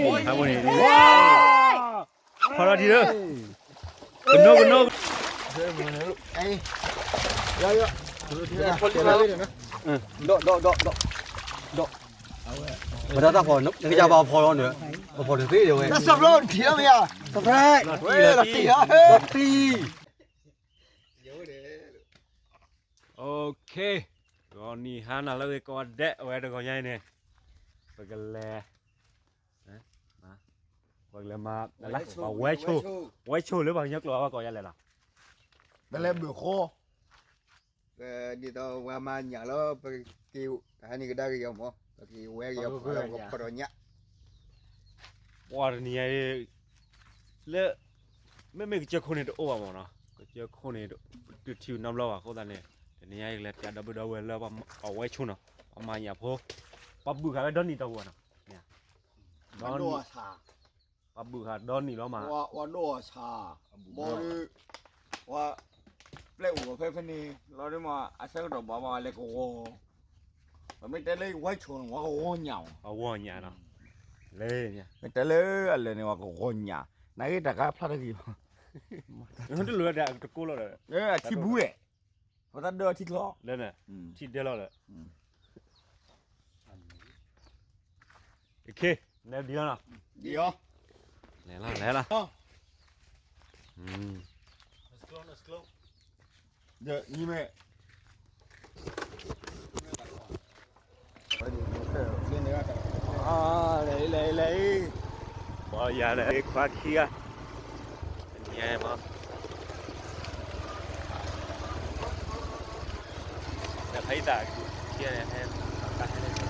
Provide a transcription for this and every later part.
ဟးဝဲန့ၣ် ဖီထီၣ်ထံလၢ ကနိကနိ ဒီး ဒီး ဒီး ဒီး ပတၢ်ဖီ နကစၢ်ပာ်ဖီလီၤန့ၣ် ပဖီတသ့ဒီးဝဲ တၢ်ဆၢဖျိထံၣ်လီၤမ့ၢ်ဧါ တသ့ တသ့ OK ဂီၤနံၤဟါနၤလၢအဂ့ၤကိးဂၤဒဲး အဝဲတဂီၤညါအံၤန့ၣ် ပကလဲၤ ပကလဲၤမၤ ဝဲဆိ ဝဲဆိလၢပှၤကညီကျိာ်အဝဲကိးယါလဲၣ်လီၤ ပလဲၤဘုၣ်ဃီ ဒ်သိးပှၤမၤညၣ်လၢ ပက့ၤ တဟါန့ၣ်ကဒါက့ၤအီၤမး ပက့ၤဝဲက့ၤအီၤ ပှၤဖီထီၣ်ညၣ် ပှၤတနံၤညါအံၤ လၢ မ့မ့ၢ်ကစၢၢ်ခိၣ်န့ၣ်တအိၣ်ဘၣ်မးနီၤ ကစၢၢ်ခိၣ်န့ၣ် တထံၣ်နီတဘျီဘၣ်အဃိသတးန့ၣ် တနံၤညါအံၤကလဲၤပျးဒီပုၢ်ဒီဝဲၢ်လၢပှၤဝဲဆိနီၤ ပှၤမၤညၣ်ဖိ ပှၤဘုၣ်ဃာ်ဝဲဒီနံၣ်တီၢ်ပူၤနီၤ ပှၤဘုၣ်ဃာ်ဒီနံၣ်လီၤမး ပှၤ ပျဲအိၣ်ဖဲဖဲန့ၣ် လီၤဒ်မး အဆၢကတီၢ်ဘၣ်ဘၣ်လဲၤကဝီၤ ပမ့ၢ်တဲလၢဝဲဆိန့ၣ် ပှၤကဝီၤညၣ်အီၤ ဝီၤညၣ်နီၤ လၢ မ့ၢ်တဲလၢအလၢာ်န့ၣ် ပှၤကဝီၤညၣ် နာ်က့တၢ်ခါဖျါတဂ့ၤဘၣ် တလိၣ်တကိးလီၤဒီး အထံဘူလဲၣ် ပတၢ်ဒၢထံချီ လၢန့ၣ် ထံဒဲလီၤဒီး လဲၤလီၤ လဲၤလီၤ လဲၤ လဲၤ လဲၤ ပှၤယၤလဲၤ ခွါခံဂၤ ညါမး ဒီးဖဲအံၤတၢ် ခံဂၤန့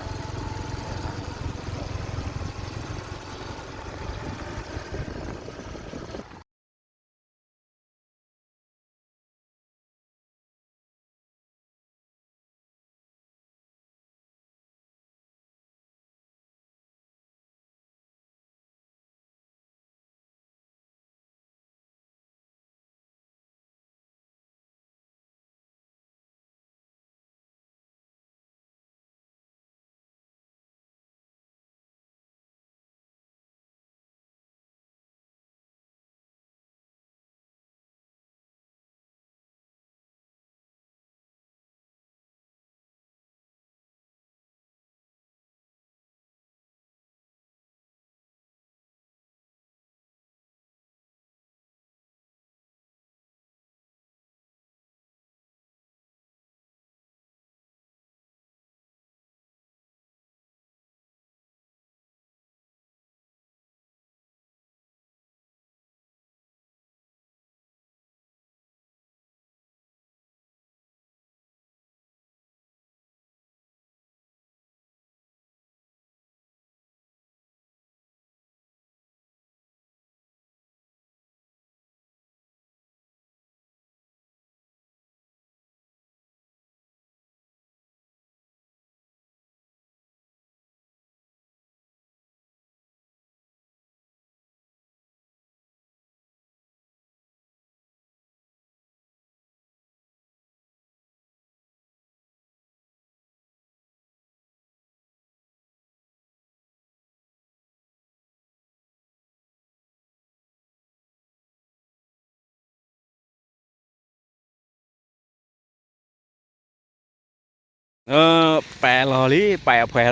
ၣ် ဟဲ တၢ်ဟဲလၢ ပာ်လီၤလံ ပာ်အဖှဲ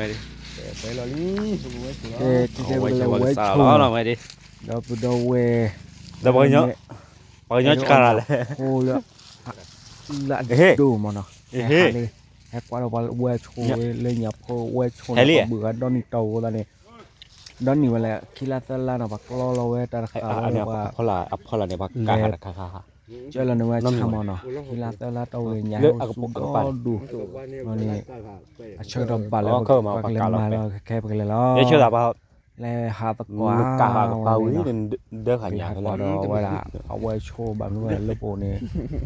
လီၤလံ ဝဲ ပာ်လီၤလံ ဝဲ ဝဲ ဝဲ ဝဲ ဒီပုၢ်ဒီဝဲၢ် ဒီးပှၤကညီ ပှၤကညီဆှၣ်ရၤလဲၣ် လၢအဒိၣ်မးနီၤ ဟဲဟးလံ ဟဲကွၢ်ဒီးပှၤဝဲဆိဝဲလၢညါဖိဝဲဆိန့ၣ် ပှၤဘုၣ်ဃာ်ဒီနံၣ်တီၢ်ပူၤသးန့ၣ် ဒီနံၣ်ဝဲလဲၣ် ခံလါသၢလါနီၤ ပှၤကျီလီၤဝဲတၢ်တဃာ်ဝဲန့ၣ် ပှၤ အဖီလာ်န့ၣ် ပှၤကၤဃာ်တခါခါ ကၢလီၤန့ၣ်ဝဲဆၢမးနီၤ ခံလါသၢလါတီၢ်ဝဲညါဟဲအိၣ်ဆူဒီဒူၣ် န့ၣ် အဆၢကတီၢ်ဘၣ်လၢပကလဲၤမၤလီၤခဲခဲပကလဲၤလီၤ လဲၤဟးသကွၢ်ဝဲန့ၣ် ကဟးကွၢ်ဒီးဝဲဒၣ် အဝဲဆိဘၣ်မနုၤဝဲလၢပအိၣ်န့ၣ်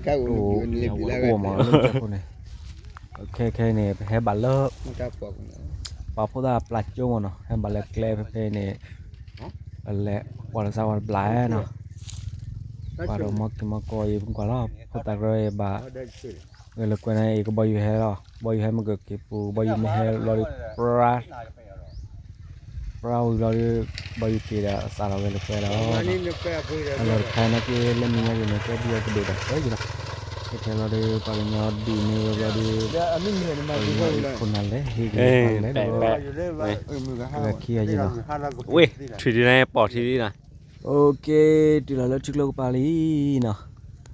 တအိၣ်မးလၢကၠိခိၣ်န့ၣ် ခဲခဲန့ၣ် ပဟဲဘၣ်လၢ ပှၤဖိသၣ်ပျၢ်ကၠိမးနီၤ ဟဲဘၣ်လၢကျဲဖဲဖဲန့ၣ် ပလဲၤကွၢ်လီၤစၢ်ဝဲတဘျီနီၤ ကွၢ်ဒီးမီက့ၤမီကီၢ်အံၤ ပကွၢ်လီၤ ဖိသၣ်ကရၢအံၤဘၣ် ဂဲၤလိာ်ကွဲန့ၣ်အံၤ ကဘီယူၤဟဲလီၤ ကဘီယူၤဟဲမ့ၢ်ကက့ၤပူၤ ကဘီယူၤမ့ၢ်ဟဲလီၤဒီးပြါ ပြၢ်ဝံၤလီၤဒီး ဘၣ်ယက့ၤဒီးစးထီၣ်ဝဲလၢပှဲၤလီၤ. အလီၢ်တခါနာ်က့ လၢမံၤညါက့ၤန့ၣ် ကဲဒံအကဒိၣ်တၢ်ဖဲယလီၤ. ခဲခဲလီၤဒီး ပှၤကညီဒုးန့ၢ်ဝဲဘျီဒီး ပှၤကညီအံၤခိၣ်နၢ်လဲၣ် ဟ့ၣ်က့ၤပှၤလဲၣ်ဒီး ပှၤခံဂၤယလီၤ. ဝ့ၢ် ထံၣ်ဒ်န့ၣ် ပိာ်ထံဒ်န့ၣ် OK တုၤလီၤလၢထံကျိကပၤလံနီၤ.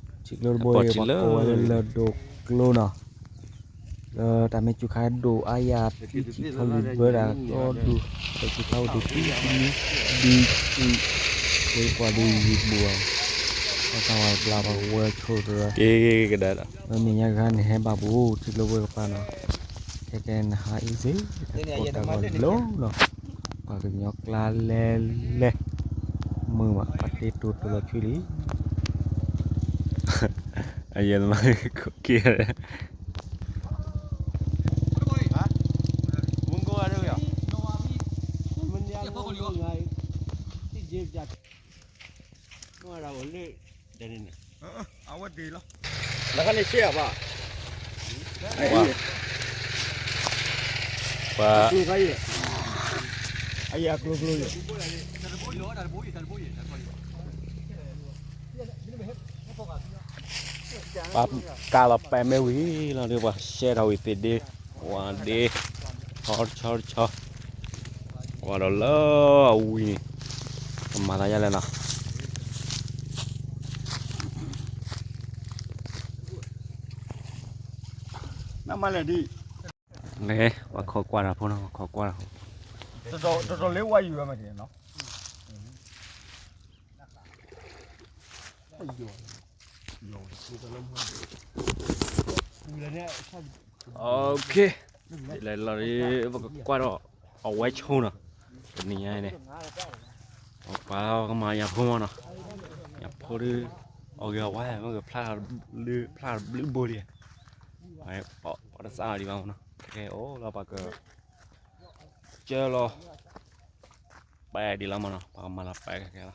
ထံကျိတဘိအံၤ ပှၤကိးဝဲလၢလၢၢ်ဒိၣ်ကျိနီၤ. လၢတၢ်မ့ၢ်စူၤခါဒိၣ်အါယၤ ထံဆံးထီၣ်လံဘၢဒၣ်ကီဒူၣ် တၢ်စူၤခါအိၣ်ဒံး ခံနွံ ဒံကံၣ် ဝဲပှၤဒုးယံၤဘူးအီၤ ပှၤသးဝးတဘျါ ပှၤကဝဲဆိၣ်တရၢ ကဲကဲကဲကဒါဒီး မ့ၢ်မဲာ်ညါဂၤန့ၣ် ဟဲဘၣ်ပူၤ ထံကျိဝဲကပၤနီၤ. ခဲကဲနဟးအံၤစ့ၢ် တၢ်ကိၢ်တၢ်ဂီၤလီၤနီၤ. ပှၤကညီကျါလဲၤလဲၤ မုာ်ဘၣ် ပှၤတ့တိၤတိၤလီၤဆွံလံ. အယဲၢ်သမားခိၣ်က့ၤ အဝဲဒံးလီၤ. ပှၤ အယၤကျိကျိ ပှၤကးလီၤပဲာ်မ့ၢ်ဝံၤလီၤဒီး ပှၤရှဲထီၣ်ဝံၤသ့ၣ်ဒ့ ဝၤဒ့ ဆီတဆီတဆီ ကွၢ်ဒီးလၢအဝံၤန့ၣ် ကမၤသးယါလဲၣ်နီၤ. နမၤလဲၣ်ဒ် ပှၤခိးကွၢ်တၢ်ဖိနီၤ ပှၤခိးကွၢ်တၢ်ဖိ တတီၤလၢဝါယူၤဝဲမးနီၤ. လဲၤလီၤဒီး ပကကွၢ်ဒီး အဝဲဆိနီၤ တနံၤညါန့ၣ် ပှၤကမၤညၣ်ဖိမးနီၤ ညၣ်ဖိဒီး အီၣ်ဂ့ၤအီၣ်ဝါ မ့ၢ်ဂ့ၤ ဖျါတဘျုးဘိလံ ပှၤတစးအီၤဒံးဘၣ်မးနီၤ ခဲအိၣ်လီၤပှၤက ကၢလီၤ ပဲဒ်လီၤမးနီၤ ပှၤကမၤလီၤပဲခဲခဲလီၤ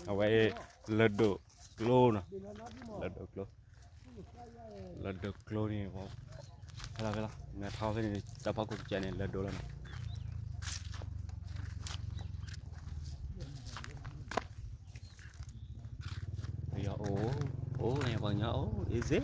အဝဲ လၢၢ်ဒိၣ်ကျိနီၤ လၢၢ်ဒိၣ်ကျိ လၢၢ်ဒိၣ်ကျိန့ၣ် ဖဲလီၤဖဲလီၤ မ့ၢ်ထီဖဲန့ၣ် တၢ်ဖီခိၣ်ကစဲးန့ၣ် လၢၢ်ဒိၣ်လီၤနီၤ ပယီၤအိၣ် အိၣ်န့ၣ် ပှၤကညီအိၣ် easy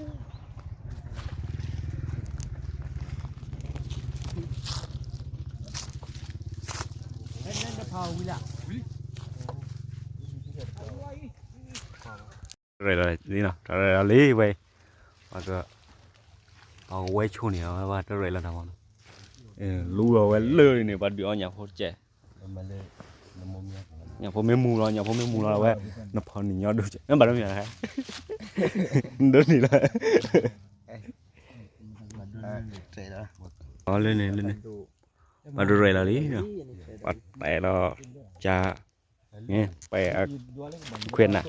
ရဲၣ်လီၤလံနီၤ တရဲၣ်လီၤလံဝဲ ပှၤက ပှၤကဝဲဆိန့ၣ် အဝဲဘၣ်တရဲၣ်လီၤတၢ်မးနီၤ လူလီၤဝဲလၢာ်န့ၣ် ပှၤဒုးအီၣ်ညၣ်ဖိတကဲး ညၣ်ဖိမ့ၢ်မူလီၤ ညၣ်ဖိမ့ၢ်မူလီၤဝဲ နဖီၣ်နံၣ်ညီဒိၣ်ကဲး ဘၣ်ဒိမ့ၢ် ဒိၣ်န့ၣ်လီၤ အီၤလၢန့ၣ်လၢန့ၣ် ပှၤတရဲၣ်လီၤလံနီၤ ပှၤတဲလီၤ ကၠါ န့ၣ် ပဲအခွဲးနး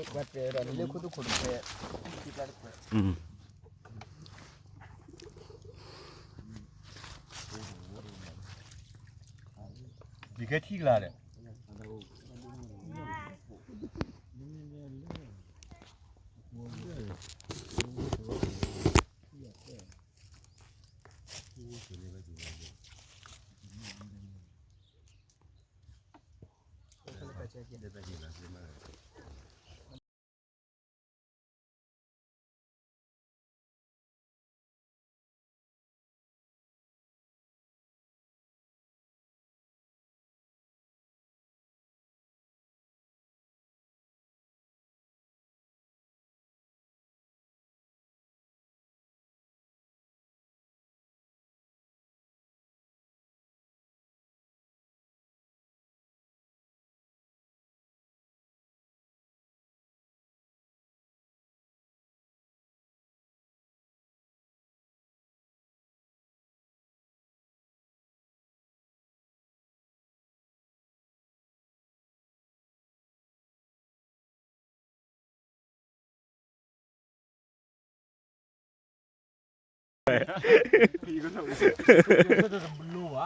ယ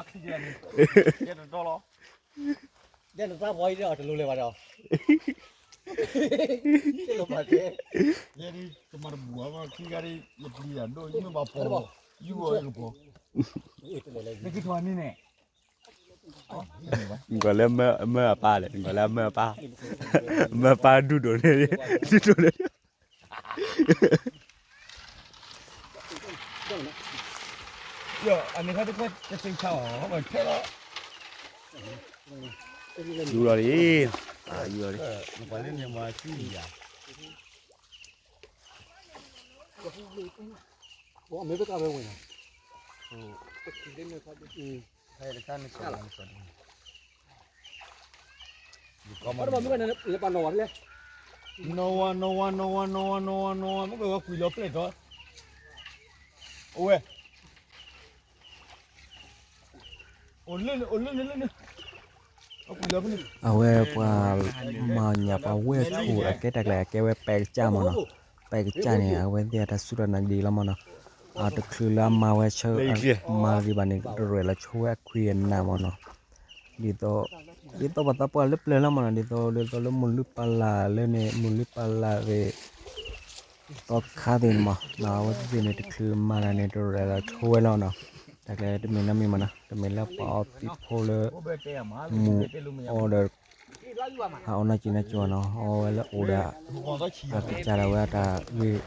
ကဲထံကလၤဒီး ယဲတတၢ်ပှၤအံၤဒီးတလိၤလၢၤဘၣ်ဒီး ယဲဒ်ကမၤတဘူၣ်ဘၣ် ခံဂၤဒ် ယပျံၤတၢ်ဒိၣ် ယမ့ၢ်ဘၣ်ပိာ် ယူၢ်အီၤယကပိာ် နကထီၣ်န့ၣ်န့ၣ် နကွၢ်လၢမၢအပၢ်လဲၣ်, နကွၢ်လၢအမၢအပၢ်, မၢအပၢ်ဒူၣ်ဒိၣ်န့ၣ်, ဒူၣ်ဒိၣ်န့ၣ်, ယူၤလီၤလံ, ယူၤလီၤလံ, နီၢ်ဝါ နီၢ်ဝါ နီၢ်ဝါ နီၢ်ဝါ နီၢ်ဝါ မ့ၢ်ကကွံာ်လီၤပျဲၢ်ထီၣ်, အဝဲ အိၣ်လၢန့ၣ် အိၣ်လၢန့ၣ် လၢန့ၣ်, အဝဲပှၤမၤညၣ် ပှၤဝဲၢ်ထူၣ်အကဲတၢ်ကျဲၤ အကဲဝဲပဲကစၢ်မ့ၢ်နီၤ, ပဲကစၢ်န့ၣ် အဝဲသ့ၣ်တၢ်စူၢ်တၢ်နာ်ဒ်လီၤမ့ၢ်နီၤ, အတချုးလၢအမၤဝဲဆၢ မၤတဂ့ၤဘၣ်န့ၣ် တရဲၣ်လီၤဆိဝဲအခွံအနၢ်မ့ၢ်နီၤ, ဒ်သိး ဒ်သိးပှၤသးပှၢ်လၢပျၢၤလီၤမ့ၢ်နီၤ, ဒ်သိး ဒ်သိးလၢမိၢ်လုၢ်ပၢ်လၢ်လၢန့ၣ် မိၢ်လုၢ်ပၢ်လၢ်ဂ့ၤ သီခါသ့ၣ်န့ၣ်မ့ၢ်နီၤ, အဝဲသ့ၣ်န့ၣ် တချုးမၤတၢ်န့ၣ် တရဲၣ်လီၤဆိဝဲလီၤနီၤ, တၢ်ကျဲၤတမ့ၢ်နီတမံၤမ့ၢ်နီၤ, တမ့ၢ်လၢပှၤအီသံးဖိလၢ မူၤအီဒီး ဟးအီၣ်နီၢ်ကံနီၢ်ကၠီနီၤ, အီဝဲလၢအိၣ်ဒီး အကစၢ်ဒၣ်ဝဲအတၢ်ဂ့ၢ်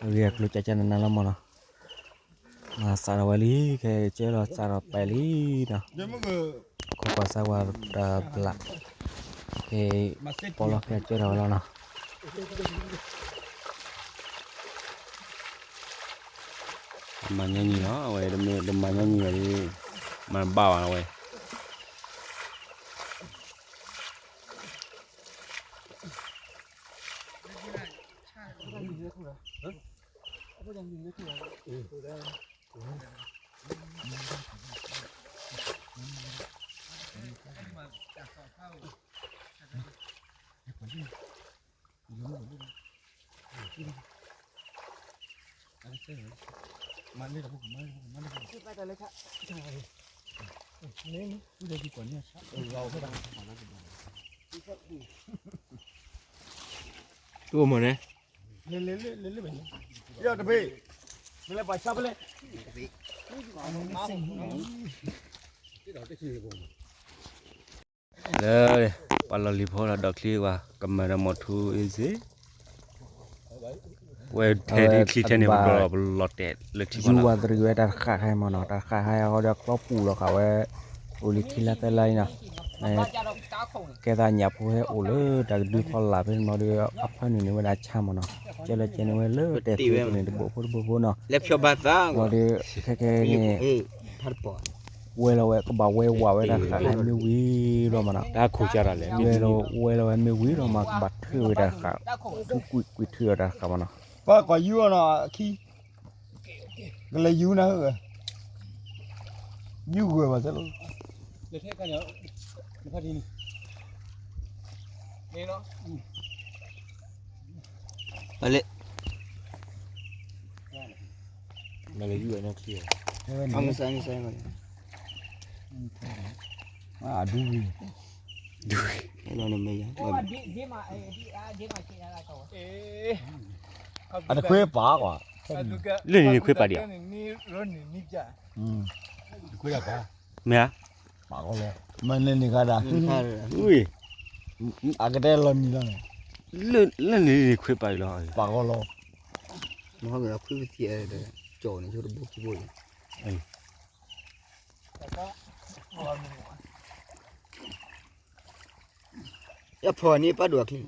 အဂ့ၢ်အကျိၤကၠၢ်ကၠၢ်နးနးလီၤမ့ၢ်နီၤ, မၤစးထီၣ်ဝဲလံ, ခဲကဲလီၤစးထီၣ်ပဲာ်လံနီၤ, ခိၣ်ပှၤစၢ်ဝါတဘျး, ခဲ ပီလီၢ်ခဲကဲထီၣ်ဝဲလီၤနီၤ. မၤညီနုၢ်လီၤ အဝဲ တမ့ၢ်တမၤညီနုၢ်ဘၣ်ဒီး မၤဘၣ်ဘၣ်လီၤဝဲ. တူၢ်မ့ၢ်န့ၣ် လၢတဘ့ၣ် မ့ၢ်လၢပှၤဆါဖဲလဲၣ် လၢ ပှၤလီၢ်လံၤဖိဒီးဒီးချံဝဲ ကမၤဒီးမိၢ်ထူအ့စ့ ဝဲထဲန့ၣ်ချံထဲန့ၣ် ပကလီၤတဲာ်လၢထံကီၢ်လီၤ. ယူၤဝဲသရံးဝဲတၢ်တဃာ်ခါအံၤမ့ၢ်နီၤ, တၢ်တဃာ်ခါအံၤအဃိဒီးကျီပူၤလီၤဃာ်ဝဲ အိၣ်လံခံလါသၢလါအံၤနီၤ, ကဲသးညၣ်ဖိဟဲအိၣ်လၢတၢ်ကဒုဖီလာ်ဖဲန့ၣ်မ့ၢ်ဒီး အဖၢနုာ်န့ၢ်ဝဲဒၣ်ဆါမ့ၢ်နီၤ, ကဲလၢကဲန့ၢ်ဝဲလၢတဲာ်ဖိတန့ၣ်တဘိၣ်ဖိတဘိၣ်ဖိနီၤ, မ့ၢ်ဒီး ခဲခဲန့ၣ် ဝဲလီၤဝဲ ကဘၣ်ဝဲဝးဝဲတၢ်ဃာ်ခါမ့ၢ်ဝံၤလီၤမ့ၢ်နီၤ, ဝဲလီၤဝဲမ့ၢ်ဝံၤလီၤမ့ၢ် ကဘၣ်ထုးဝဲတၢ်ဃာ်, ကွံာ်ကွံာ်ထုးအီၤတၢ်ဃာ်မ့ၢ်နီၤ, ပှၤကွၢ်ယူၤအီၤနီၤ အခံ ကလဲၤယူၤနၤဧၢ, ယူၤဂၢၢ်ဘၣ်စဲလီၤ, ပလဲၤ မ့ၢ်လၢယူၤအနီၢ်ချံ, အဒူၣ်ဂ့ၤ, ဒူၣ်ဂ့ၤ, အတခွဲပာ်ကွၢ်, လၢန့ၣ်န့ၣ်ခွဲပာ်ဒံးဧါ, မ့ၢ်ဧါ, ပာ်ကီလီၤ, မ့ၢ်န့ၣ်န့ၣ်ခါဒၣ်, အကတဲလီၤနံၤလီၤန့ၣ်, လၢန့ၣ်န့ၣ်ခွဲပာ်လီၤ, ပာ်ကီလီၤ, မ့ၢ်ခွဲပသံဒီး ကၠီၣ်န့ၣ် ဆိတဘိခံဘိအံၤ ယဖီၣ်န့ၣ်ပၢ်ဒိၣ်အချံ,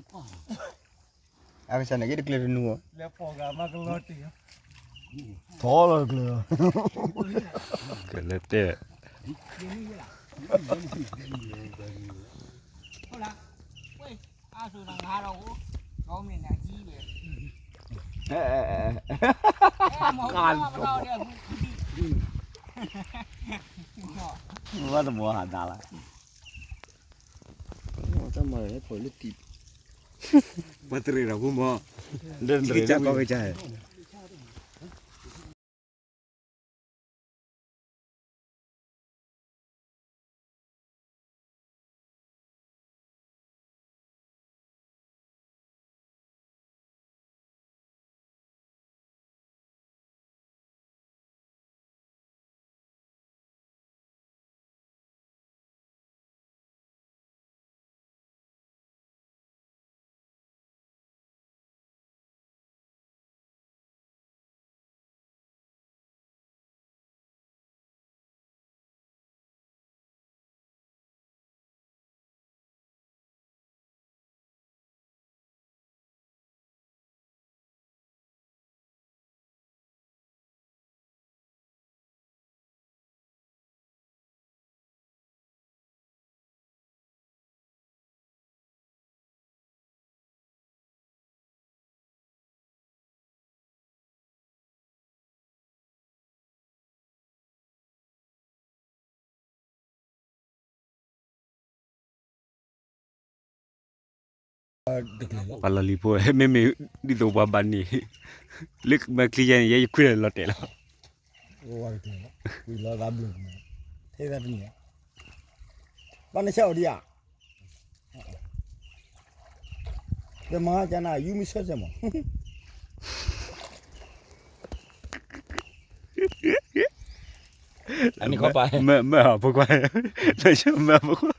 အကစၢ်န့ၣ်က့ၤတကျဲၤတနူၤ, ထီလီၤတကျဲၤ, ကလဲၤတဲ ဝဲတမီၤဟးဒၣ်လၢ်, ပှၤတရံးဒီးဖိမီၤ, ကကၢ်ကီကကၢ် ပှၤလီၢ်လံၤဖိ မ့မ့ၢ်ဒ်သိးပှၤဘၣ်န့ၣ် လၢမၤချံယဲန့ၣ် ယဲယခွံလီၤတဲာ်လီၤ. ဘၣ်နဆၢအီၤဒံးဧါ. ပမၤကနၣ် ယူမ့ၢ်ဆၢစဲမး အနံၣ်ခီပာ် မ့ၢ်မ့ၢ်အဖိခွါ မ့ၢ်အဖိခွါ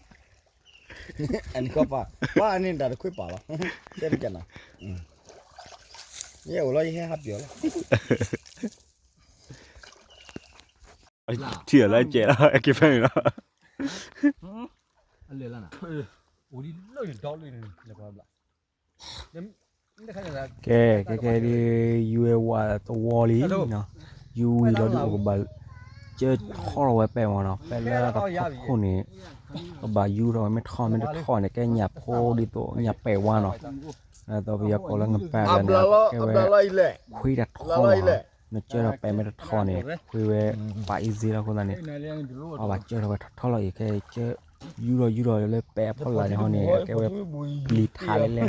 အနံၣ်ခီပာ် ပှၤအနံၣ်တၢ်တခွ့ပာ်လီၤ ဆဲတကနၣ် ယဲအိၣ်လီၤ ယဟဲဟးပျီၤလီၤ ထံၣ်အီၤလၢကဲလီၤ အကဲဖဲန့ၣ်လီၤ ကဲ ကဲ ကဲ ဒ် ယူဝဲဝါသဝီလံနီၤ ယူဝံၤလီၤဒုး ပကဘၣ် ကၢထီၣ်ထီၣ်ဝဲပဲာ်မးနီၤ ပဲာ်လၢတၢ်ဖီခိၣ်န့ၣ် ကဘၣ်ယူထီၣ်ဝဲ မ့ၢ်ထီၣ်မ့ၢ်တထီၣ်န့ၣ် ကဲညၣ်ဖိဒ်သိး ညၣ်ပဲာ်ဝါနီၤ ဒ်သိးပယီၤကိးလၢ ငပၢ် ဝဲန့ၣ် ကဲဝဲ ခွ့တၢ်ထီလီၤ နကၢထီၣ်ပဲာ်မ့ၢ်တထီန့ၣ် ခွ့ဝဲ ပှၤအ့စ့လီၤအဃိသတးန့ၣ် ပှၤဘၣ်ကၢထီၣ်ဝဲထီထီလီၤအံၤ ခဲကၢ ယူထီၣ်ယူထီၣ်လၢပဲာ်အဖီလာ်န့ၣ်ဟီန့ၣ် ကဲဝဲပျံၤထါလဲလဲ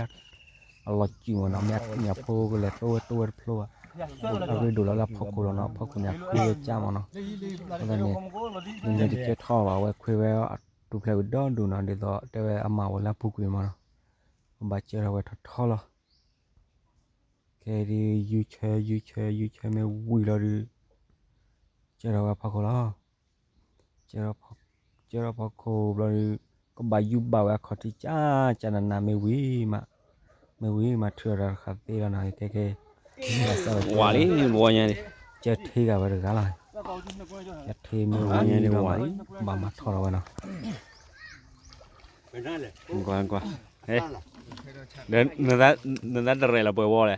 အလီၤစုၣ်မးနီၤ မ့ၢ်ညၣ်ဖိကလဲၤတိဝဲတိဝဲတဖျိဘၣ် အရ့ဒိၣ်လီၤလၢအဖီခိၣ်လီၤနီၤ အဖီခိၣ်န့ၣ် အခွ့ဝဲကၢမးနီၤ အဃိသတးန့ၣ် နမ့ၢ်တကၢထီၣ်ဘၣ်ဝဲခွ့ဝဲ အတူၢ်ဖျဲးဝံၤဒီဒိၣ်နီၤ ဒ်သိးတဲဝဲအမၤဝဲလၢအပူၤကွံာ်မးနီၤ ပဘၣ်ကၢထီၣ်ဝဲထီထီလီၤ ခဲဒ် ယူဆၢ ယူဆၢ ယူဆၢမ့ၢ်ဝံၤလီၤဒုး ကၢထီၣ်ဝဲအဖီခိၣ်လီၤ ကၢထီၣ်ဖီခိၣ်ဘျီဒုး ကဘၣ်ယူဘၣ်ဝဲအခီၣ်ထံးကၢကၢနးနးမ့ၢ်ဝံၤမး မ့ၢ်ဝံၤမးထုးအီၤတၢ်တဃာ်သ့လီၤနီၤ ခဲကဲ ဝၤလံ ဝီညါန့ၣ် ကၢထ့ဂၤဝဲတဂၤလီၤ ကၢထ့မ့ၢ်ဝံၤလီၤ ဘၣ်မၤထီၣ်ထီၣ်ဝဲနီၤ ကွၢ်ကွၢ် နသးတရဲၣ်လီၤပှဲၤဝီလဲၣ်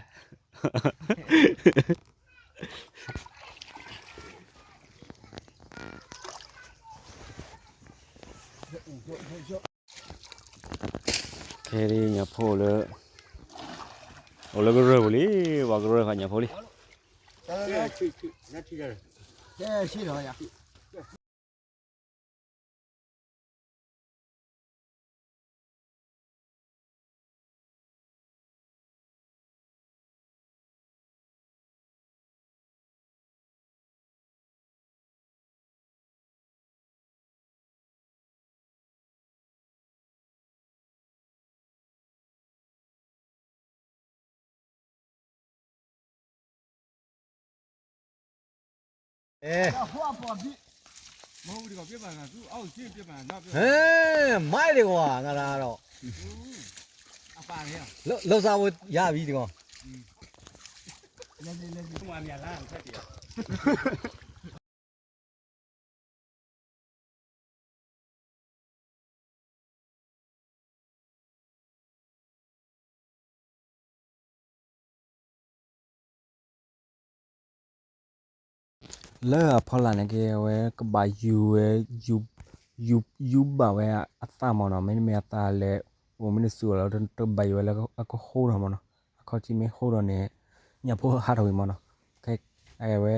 ခဲဒ်ညၣ်ဖိလၢ အိၣ်လၢကရၢၢ်ပူၤလံ ပှၤကရၢၢ်ဃာ်ညၣ်ဖိလံ အဲ မၤဒံးကွၢ် နၤဒီး လုပ်စားဖို့ရပြီတကော လၢအဖီလာ်န့ၣ်က့ၤ အဝဲကဘၣ်ယူၤဝဲ ယူၤ ယူၤဘၣ်ဝဲအသၣ်မးနီၤ မ့တမ့ၢ်အသၣ်လဲၤ အိၣ်မ့ၢ်တစူၤလီၤတဘၣ်ယိၣ်ဝဲလၢအကဟိထီၣ်မးနီၤ အခီၣ်ထံးမ့ၢ်ဟိထီၣ်န့ၣ် ညၣ်ဖိဟးထီၣ်ဝံၤမးနီၤ ခဲအဝဲ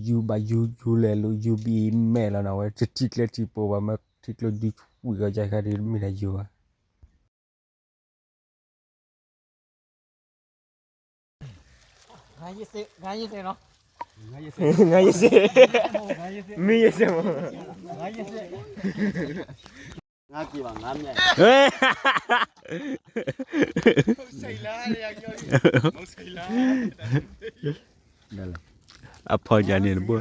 ယူၤဘၣ်ယူၤ ယူၤလဲၤလူၤ ယူၤဘံၣ်မဲာ်လီၤနီၤ အဝဲတထံကျဲထံပူၤဘၣ် မ့ၢ်ထံကျိဒုးဝံၤကီးကါခါဒ်မ့ၢ်ဒၣ်ယူၤဘၣ် ငါးရက်စေ့ ငါးရက်စေ့နော် ငါးရက်စေ့ ငါးရက်စေ့ မင်းရက်စေ့မဟုတ် ငါးရက်စေ့ ငါးကီပါ ငါးမျက် စိတ်လား အဖီညါန့ၣ်တဘိ တ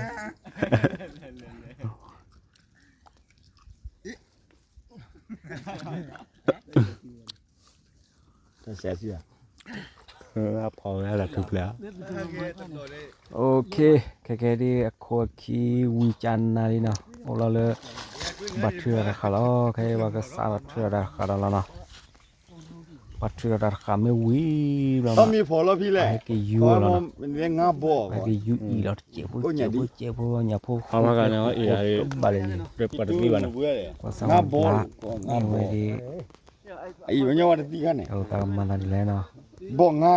ၢ်ဆဲးဆံၣ်ဧါ အဖီဝဲဒၣ်ထူၣ်ဖျဲး OK ခဲခဲဒ်အခိၣ်အခံဝံၤကၢနၤလံနီၤ အိၣ်လီၤလၢ ဘၣ်ထုးဒီးတၢ်ဃာ်လီၤ ခဲအံၤပှၤကစးထီၣ်ထုးဒီးတၢ်ဃာ်ဒီးလီၤနီၤ ပှၤထုးဒီးတၢ်တဃာ်မ့ၢ်ဝံၤဘျီမး ဟဲက့ၤယူၤအီၤလီၤနီၤ ဟဲက့ၤယူၤအံၤလီၤတစဲးဖိ တစဲးဖိ တစဲးဖိ ညၣ်ဖိ ဘၣ်လၢန့ၣ် ကွၢ်စၢ်မၤဘျါ အံၤဝဲဒ် အံၤဝဲညါဝဲတသံခါန့ၣ် တၢ်မၤသးဒ်လဲၣ်နီၤ ဘီၣ်ငါ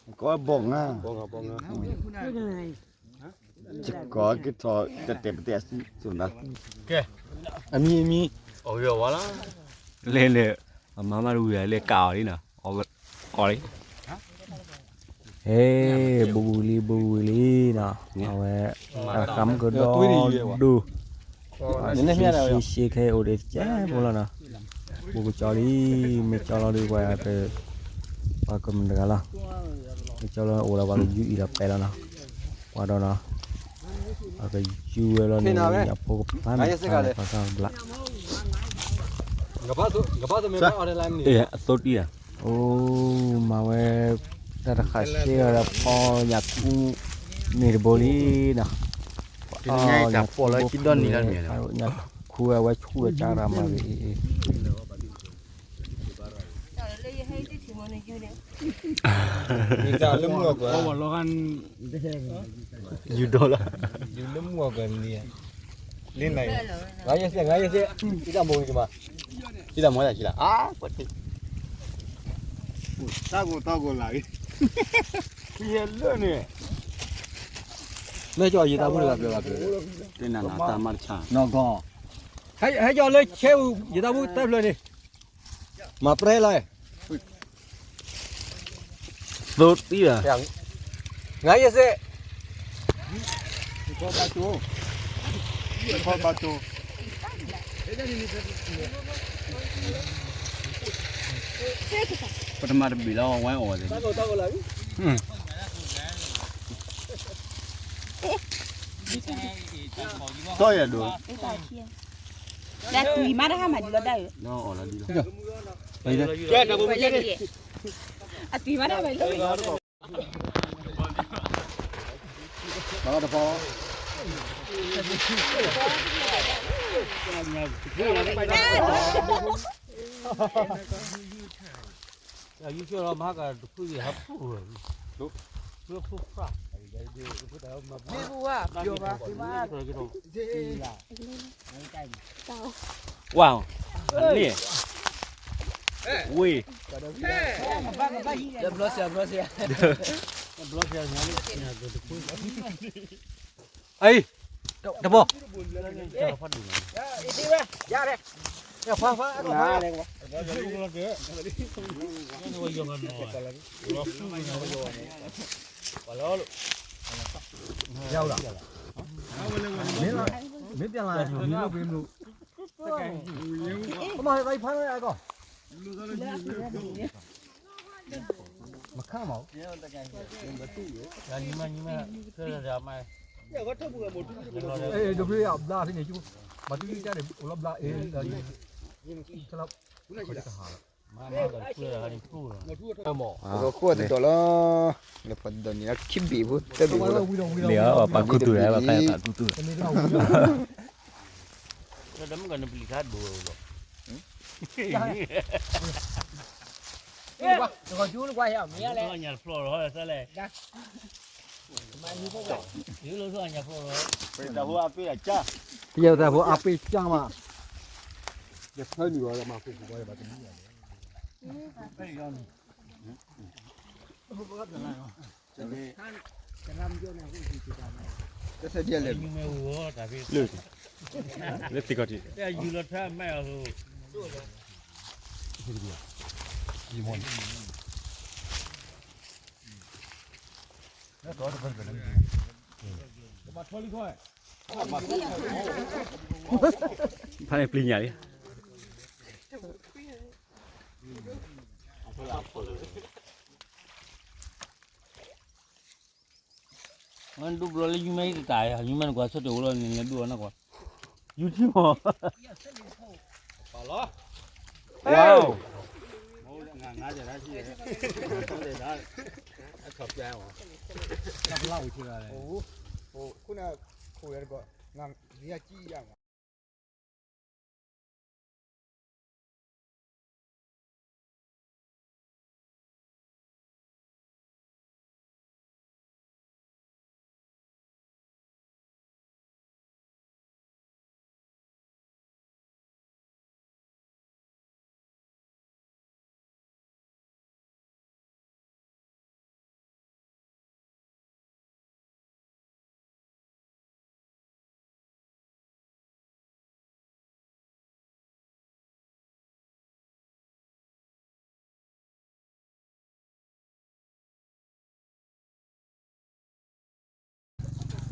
ကီဘီၣ်ငါ ကီက့ၤထီၣ်တတဲာ်ပတဲာ်အစု ကဲ အမံၤအမံၤ လဲၤလဲၤ အမၤမးတဝံၤလဲၤကးအီၤလံနီၤ, အီၤလံ. ဟ့ၣ် ဘူးဝံၤလံ ဘူးဝံၤလံနီၤ, အဝဲ တၢ်ဃးမုၢ်ကဒီဒိၣ်, ရှ့ရှ့ခဲအိၣ်ဒံးတကဲဖိလီၤနီၤ, ဘူးကကၠီလံ, မ့ၢ်ကၠီလီၤဒုးပှၤ ပှၤကမုၢ်တဂၤလီၤ, မ့ၢ်ကၠီလီၤအိၣ်ဒီးပှၤကယူအံၤဒီးပဲလီၤနီၤ, ပှၤဒီးနီၤ, ပှၤကယူဝဲလီၤန့ၣ် အဖိကဖျါန့ၣ် ပှၤကဘျး အသိတံၢ်ဧါ, အိၣ်မၤဝဲ တၢ်တဃးရှဲအီၤဒီးဖီညၣ်ခူ န့ၣ်တဘိလံနီၤ, ဖီညၣ်ခူဝဲ ဝဲဆူၣ်ဝဲကၢ်ရၤမၤဂ့ၤအံၤ ယူၤဒိၣ်လီၤ, ယူၤလၢမုၢ်အီၣ်ကွဲၤလံ, လ့နၤ, ငါယဲၢ်စဲး ငါယဲၢ်စဲး, စံတၢ်မိၢ်ဂ့ၤမး, စံတၢ်မိၢ်တၢ်ဆံးလၢ, အါ, တၢ်ကိၢ်တၢ်ကိၢ်လၢ်ဂ့ၤ, ယဲၢ်လၢန့ၣ်, မ့ၢ်ကၠီယတၢ်ဖိတဂၤပျၢၤဂၤပျၢၤ, တနၤနၤတၢ်မၤတဆါ, နီၢ်ကီၢ်, ဟဲကၠီလၢဆဲးအူ ယတၢ်ဖိတၢ်ပျၢၤန့ၣ်, မၤပြဲလီၤ သိတံၢ်ဧါ, ငါယဲၢ်စဲး, ပထမတဘ့ၣ်လီၤ ဝဲအီၣ်ဝဲသ့ၣ်, တီၢ်ယၤဒိၣ်, လၢအသွံၣ်မးတဟါမးဒ်လီၤဒၣ်ဧၢ, အသွံၣ်မးတဟါမးလီၤ, ဝါ, န့ၣ်, ဝ့ၢ်, အံၤ, တဘီ, မ့ၢ်ပျၢ်လီၤ, မ့ၢ်ပျၢ်လီၤ, မ့ၢ်ပျၢ်လီၤ, မခါမး, ဒဘျ့အဘျါဖဲန့ၣ်, ဘၣ်တူၢ်တၢ်န့ၣ် အိၣ်လီၤဘျါအ့ၣ်, ကၠီလီၤ, ကၠီတဟးလီၤ, ကီၢ်တဒီးလီၤ, လၢပှၤဒီးန့ၣ်လၢခံဘ့ၣ်ဖိ သၢဘ့ၣ်ဖိလီၤ, မ့ၢ်ပာ်ခူသူၣ်လၢပာ်ခူသူၣ်, တမ့ၢ်ကနပျံၤခါဒိၣ်လီၤ, တကီၢ်ကျူလၢကွၢ်ဟဲအီၤမ့ၢ်လဲၣ်, ညၣ်ဖျိးလီၤလဲၣ်, ယိၤလၢညၣ်ဖျိးလီၤ, ယိၤတၢ်ဖိအပ့ၢ်အကၢ်, ယိၤတၢ်ဖိအပ့ၢ်ကၢ်မး, ယဖၢနုာ်အီၤမးဖိၣ်ဖိၣ်ဖိၣ်, တၢ်ဆဲးဒ်လဲၣ်, လၢသ့ၣ်ခီၣ်ထံး, ဖါန့ၣ်ပျံၤညၣ်လံ. ဒူဘျီလၢယမ့ၢ်တတၢ်, ယမ့ၢ်နကွၢ်ဆၢထၢၣ်အိၣ်လီၤန့ၣ် နဒူအီၤနကွၢ်, ယူထံမီၢ်, ပာ်လီၤ, ဝါ, ခုနကခိၣ်ယၤတကီၢ်, ယကံယၤမး.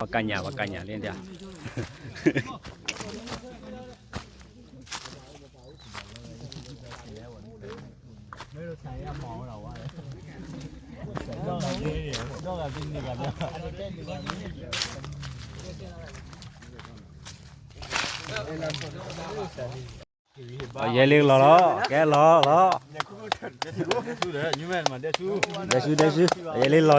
ပကညး ပကညးလံဒၣ် မ့ၢ်တၢ်ယမၤဝဲဒၣ်ဝဲ ယဲလံလီၤလီၤ ကဲလီၤလီၤ, ဒဲဆူဒဲဆူ ယဲလံလီၤလ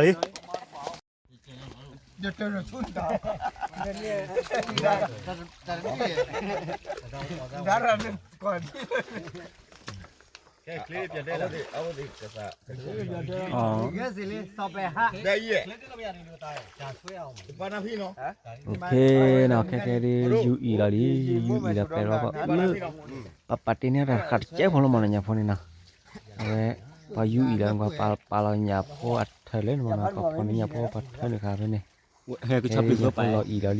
ံ, ခဲခဲဒ် ယူအံၤလီၤလံ, ယူအံၤလီၤပဲၤထီၣ်ပှၤအုၣ်, ပပာ်တ့ၢ်န့ၢ်တၢ်ဃးတကဲဖိလီၤမးနီၤ ညၣ်ဖိန့ၣ်နီၤ, အဝဲ ပှၤယူအံၤလီၤ ပှၤပာ်လီၤညၣ်ဖိအထၢၣ်လၢန့ၣ်မးနီၤ ပှၤဖီန့ၢ်ညၣ်ဖိပှၤထၢၣ်န့ၣ်ခါဖဲန့ၣ်, ဖဲညၣ်ဖိလီၤအံၤလီၤလ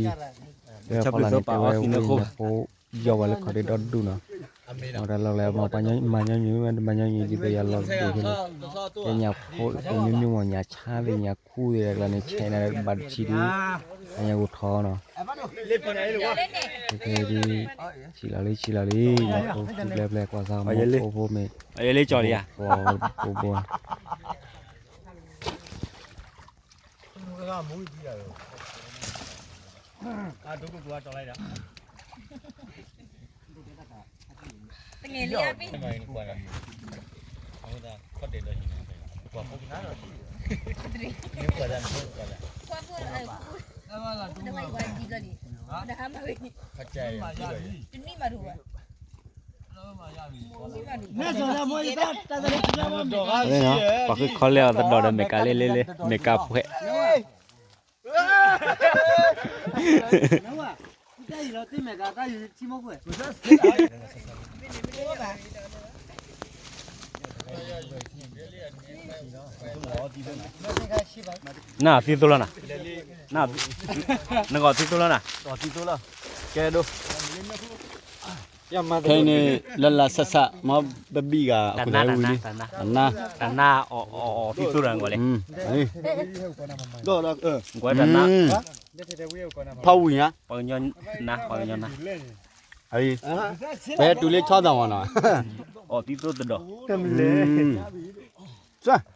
ံ, လၢပှၤလီၤန့ၣ် တဲဝဲဝဲညၣ်ဖိ ယီၤဝဲလၢခီဒ့ဒီဒူၣ်နီၤ, မ့ၢ်တၢ်လီၢ်လၢ မၤညီနုၢ် မၤညီနုၢ်ဒ်သိးယၤလီၤဒိၣ်ဖဲလီၤ, ကဲညၣ်ဖိ တမံၤမံၤမ့ၢ် ညၣ်ဆါသ့ၣ် ညၣ်ခူသ့ၣ် ကျါန့ၣ် ဆဲးနၤဘၣ်တဆံဒုး, အညၣ်ဂိၢ်ထီနီၤ, ဖဲဒ် ဆံးလီၤလံ ဆံးလီၤလံ ညၣ်ဖိပျဲၢ်ပျဲၢ် ကွၢ်စၢ်မိၢ်ဖိဖိမ့ၢ် ယဲလံကၠီလံဧါ, ဘိဘိ တငယ်လေးအဘိ ခွါဖိအဲ တမ့ၢ်ဝဲဒ်လီၤန့ၣ် တနံၣ်မးဒိၣ်ဘၣ် ပှၤဃုခီလဲၢ်အီၤတဒီးဒီး မဲာ်ကါလ့လ့လ့ မဲာ်ကါဖှဲး နသံသိလီၤနၤ, နဂီၢ်သံသိလီၤနၤ, ကဲဒိ, ခဲအံၤန့ၣ် လၢလၢဆးဆး မ့ၢ်ပဘံၣ်ဂၤ အခိၣ်သးဝံၤလံ, တနၢ်, တနၢ်အီၤသံသိလီၤနဂီၢ်လံ, နဂီၢ်တနၢ်, ဖီဝံၤညါ, ပှၤကညီနၢ်, ပှၤကညီနၢ်, ပဟဲတုၤလၢဆီသးမ့ၢ်နီၤ, အီၤသံသိတဒီး, ဖီထီၣ်ထ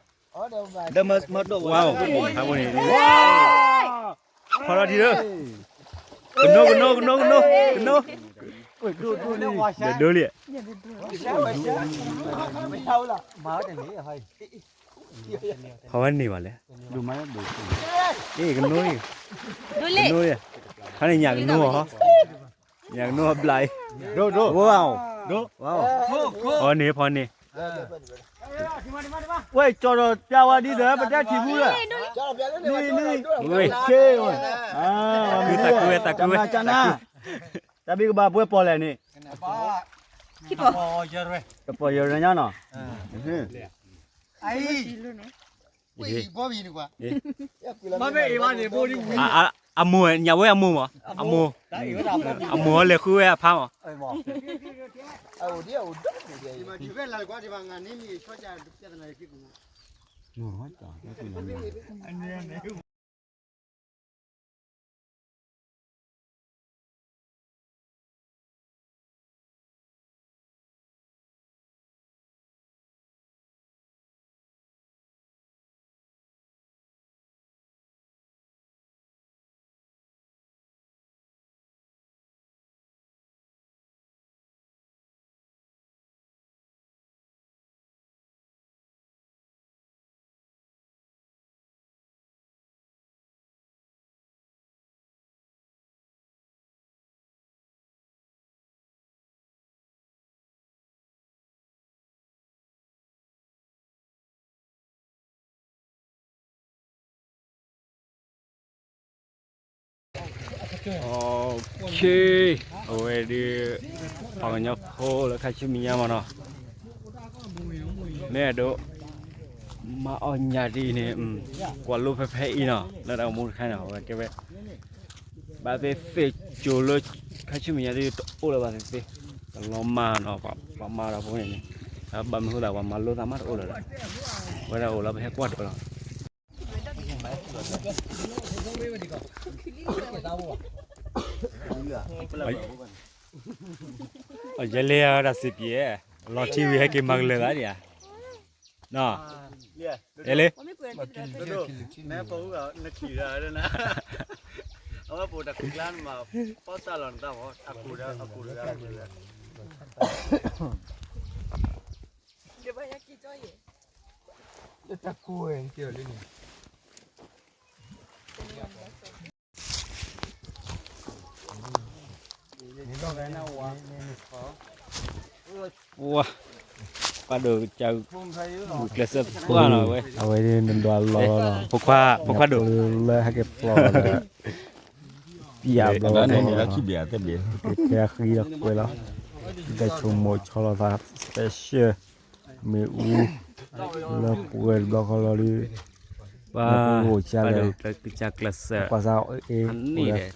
ံလၢ, ကနိကနိကနိကနိကနိ, ဒိလံ, ဖီဝဲန့ၢ်ဘၣ်လဲၣ်, အ့ၣ်ကနိ, ကနိ, ခါန့ၣ်ညၣ်ကနိအီၤ, ညၣ်ကနိအီၤဘျးအံၤ, ဝါအီၤ, ဖီန့ၢ် ဖီန့ၢ် ဝဲကၠီၤဒီးပျၢ်ဝဲဒ်ဒီး ပတဲထံၣ်ဘူးလၢ, သးခုဝဲ သးခုဝဲ, တၢ်ဘံၣ်ကဘၣ်ပှဲၤပီၣ်လဲၣ်န့ၣ်, တပီၣ်ယဲၢ်ညါနီၤ, အမိၢ် ညၣ်ဝဲအမိၢ်မး, အမိၢ်, အမိၢ်အီၤလဲၤဃုဝဲအဖါမး, အဝဲဒၣ် ပှၤကညီဖိလၢခါဆူမဲာ်ညါမးနီၤ, မ့ၢ်အဲၣ်ဒိး မၤအီၣ်ညၣ်ဒ်အံၤန့ၣ် ကွၢ်လိဖဲဖဲအံၤနီၤ လၢတၢ်အိၣ်မူတခါန့ၣ် အဝဲကဲဝဲ ဘၣ်သ့ၣ်သ့ၣ်ကၠိၤလၢ ခါဆူမဲာ်ညါဒ်တအိၣ်လၢၤဘၣ်သ့ၣ်သ့ၣ်, တလီၤမၢ်နီၤ ပှၤမၤဒီးဖိန့ၣ်န့ၣ်, ဘၣ်မနုၤဃိသးပှၤမၤလိသးမးတအိၣ်လၢၤဒီး, ဝဲဒၣ်အိၣ်လီၤပဟဲကွၢ်တၢ်လီၤ. ယဲလၢတၢ်စံးပျဲ, လီၤထံဝံၤဟဲက့ၤမၤကလၢာ်သးဒံးဧါ, အဲလၢ အဝဲပတကျါန့ၣ်မး, ပီၣ်စၢ်လီၤနတၢ်မး, အကူဒီးအကူဒီး, တၢ်ကူဝဲက့ၤလံန့ၣ်. ဝါ, ပှၤဒိၣ်ကစၢ်, ကျဲးစၢးပှၢ်နီၤဝဲ, အဝဲဒ်နဒွးလီၤလီၤနီၤ, ဖိခွါ, ဖိခွါဒိၣ်, လၢဟဲက့ၤပျီလီၤဒီး, ပျီဘျီလီၤ, က့ၤဖဲအဃံဒီးကွဲးလီၤ, ကဲဆိကမိၣ်ဆီလီၤသး special မ့ၣ်အူ လၢပှဲၤတဘျီဃီလီၤလံ, ပှၤ, ပှၤကစၢ်ကျဲးစၢး, ကွၢ်စၢ်အ့ၣ်, ပှၤသ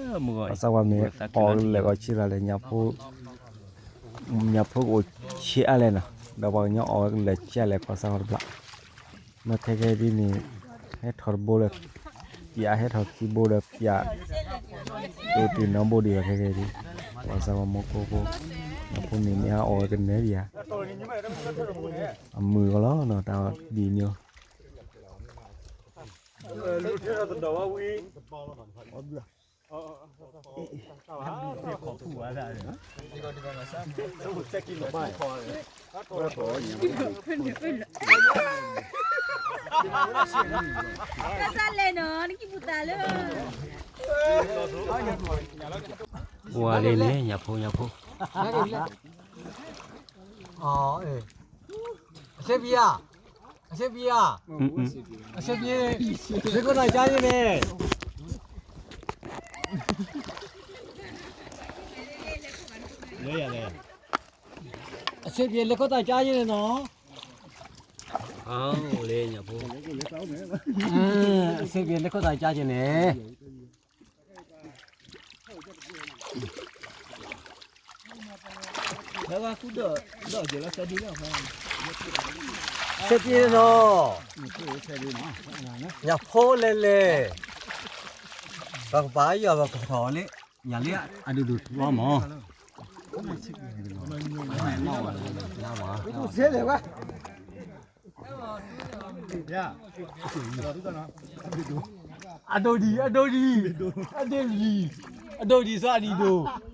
ံ, ကွၢ်စၢ်ပှၤမ့ၢ်အီၣ်ကလဲာ်ကီဆံးလၢ်လဲၣ်, ညၣ်ဖိကအိၣ်ဆံးအါလဲၣ်နီၤ, ဒီးပှၤကညီအီၣ်ဝဲကလဲာ်ဆံးအါလဲၣ် ကွၢ်စၢ်ဃီတဘျီ, မ့ၢ်ခဲကဲဒ်န့ၣ်, ဟဲထီၣ်တဘိလၢ, ပျးဟဲထီၣ်ခံဘိဒီးပျး, တိၢ်တ့ၢ်နီၢ်ဘိဒံးဘၣ်ခဲကဲဒ်, ကွၢ်စၢ်ပှၤမူခိၣ်ဖိ, ညၣ်ဖိန့ၣ်မ့ၢ်အီၣ်ဝဲကနဲဒံးဧါ အမုာ်ကလီၤနီၤ, တၢ်ဒ်န့ၣ်, တၢ်လဲၣ်နီၤ, နကံၢ်ပူၤသးလၢ, ဝါလံန့ၣ် ညၣ်ဖိ ညၣ်ဖိ, အဆ့ပယါ, အဆ့ပယါ, အဆ့ပယါ, လၢခိၣ်သးကါယဲန့ၣ်, အဆ့ပယါလၢခိၣ်သးကါယဲန့ၣ်နီၤ, အဆ့ပယါလၢခိၣ်သးကါယဲန့ၣ် ဆ့ပယါနီၤ, ညၣ်ဖိလဲၣ်လဲၣ်, ပကပာ်ယွၤပကထီၣ်လံ, ညၣ်လံအဒိၣ်ဒိၣ်ထူအီၤမး, အဒိၣ်ဒံး အဒိၣ်ဒံး, အဒိၣ်ဒံး, အဒိၣ်ဒံး, အဒိၣ်ဒံး, အဒံၣ်ဒိၣ်, အဒံၣ်ဒိၣ်,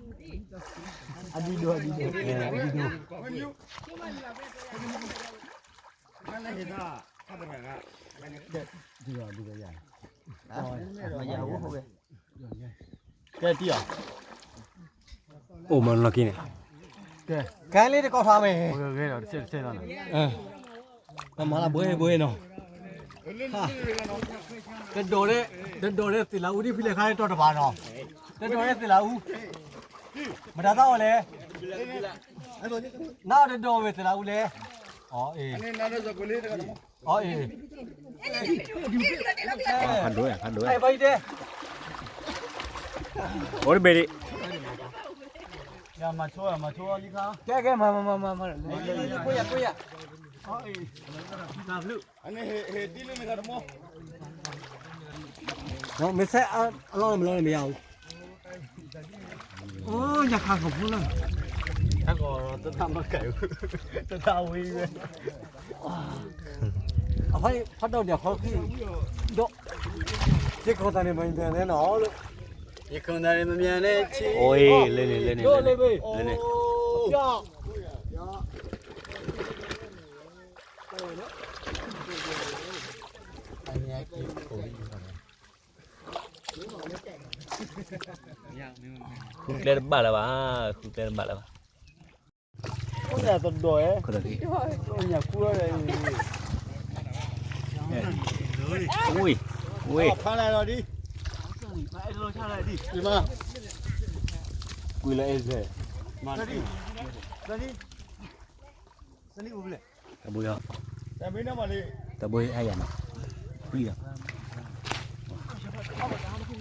အဒံၣ်ဒိၣ်, ကဲတံၢ်အီၤ, အိၣ်မၤနီၢ်က့န့ၣ်, ကဲလံတကီၢ်ဖးမ့ၢ်, ပမၤလၢဘှဲဘှဲနီၤ, တဒိး, တဒိးလၢသ့ၣ်လးအူဒ်ဖဲလဲၣ်ခါလၢတီၢ်တဘၣ်နီၤ, တဒိးလၢသ့ၣ်လးအူ, မတၤသးအီၤလဲၣ်, နတဒိးဝဲသ့ၣ်လးအူလဲၣ်, အီၤအ့ၣ်, အီၤအ့ၣ်, ဖးဒိၣ်, ဖးဒိၣ်, အိၣ်တဘ့ၣ်ဒံး, ကဲကဲမၤမၤမၤမၤ, မ့ၢ်ဆဲးအလီၢ်မၤလီၤမယၤ, အိၣ်ညါခါကဖိလၢ, တၢ်ကီတၢ်မၤကဲ, တၢ်ဝံၤဝဲ, အဖးဒိၣ်ဒၣ်ခီခံ, ဒီး, ယခိၣ်သးန့ၣ်မၤန့ၣ်နီၤလၢ, ယခိၣ်သးန့ၣ်မၤန့ၣ်, အိၣ်လၢန့ၣ်လၢန့ၣ်, ဃုကျဲတဘၣ်လၢၤဘၣ်, ဃုကျဲတဘၣ်လၢၤဘၣ်, ညၣ်တဒိး, ညၣ်ခူ, ဝ့ၢ်, ဝ့ၢ်, ဖးလၢလီၤဒံး, ကွံာ်လၢအဲၣ်, တဘိယၤ, တဘိယၤယၤနီၤ, ပျံၤယၤ,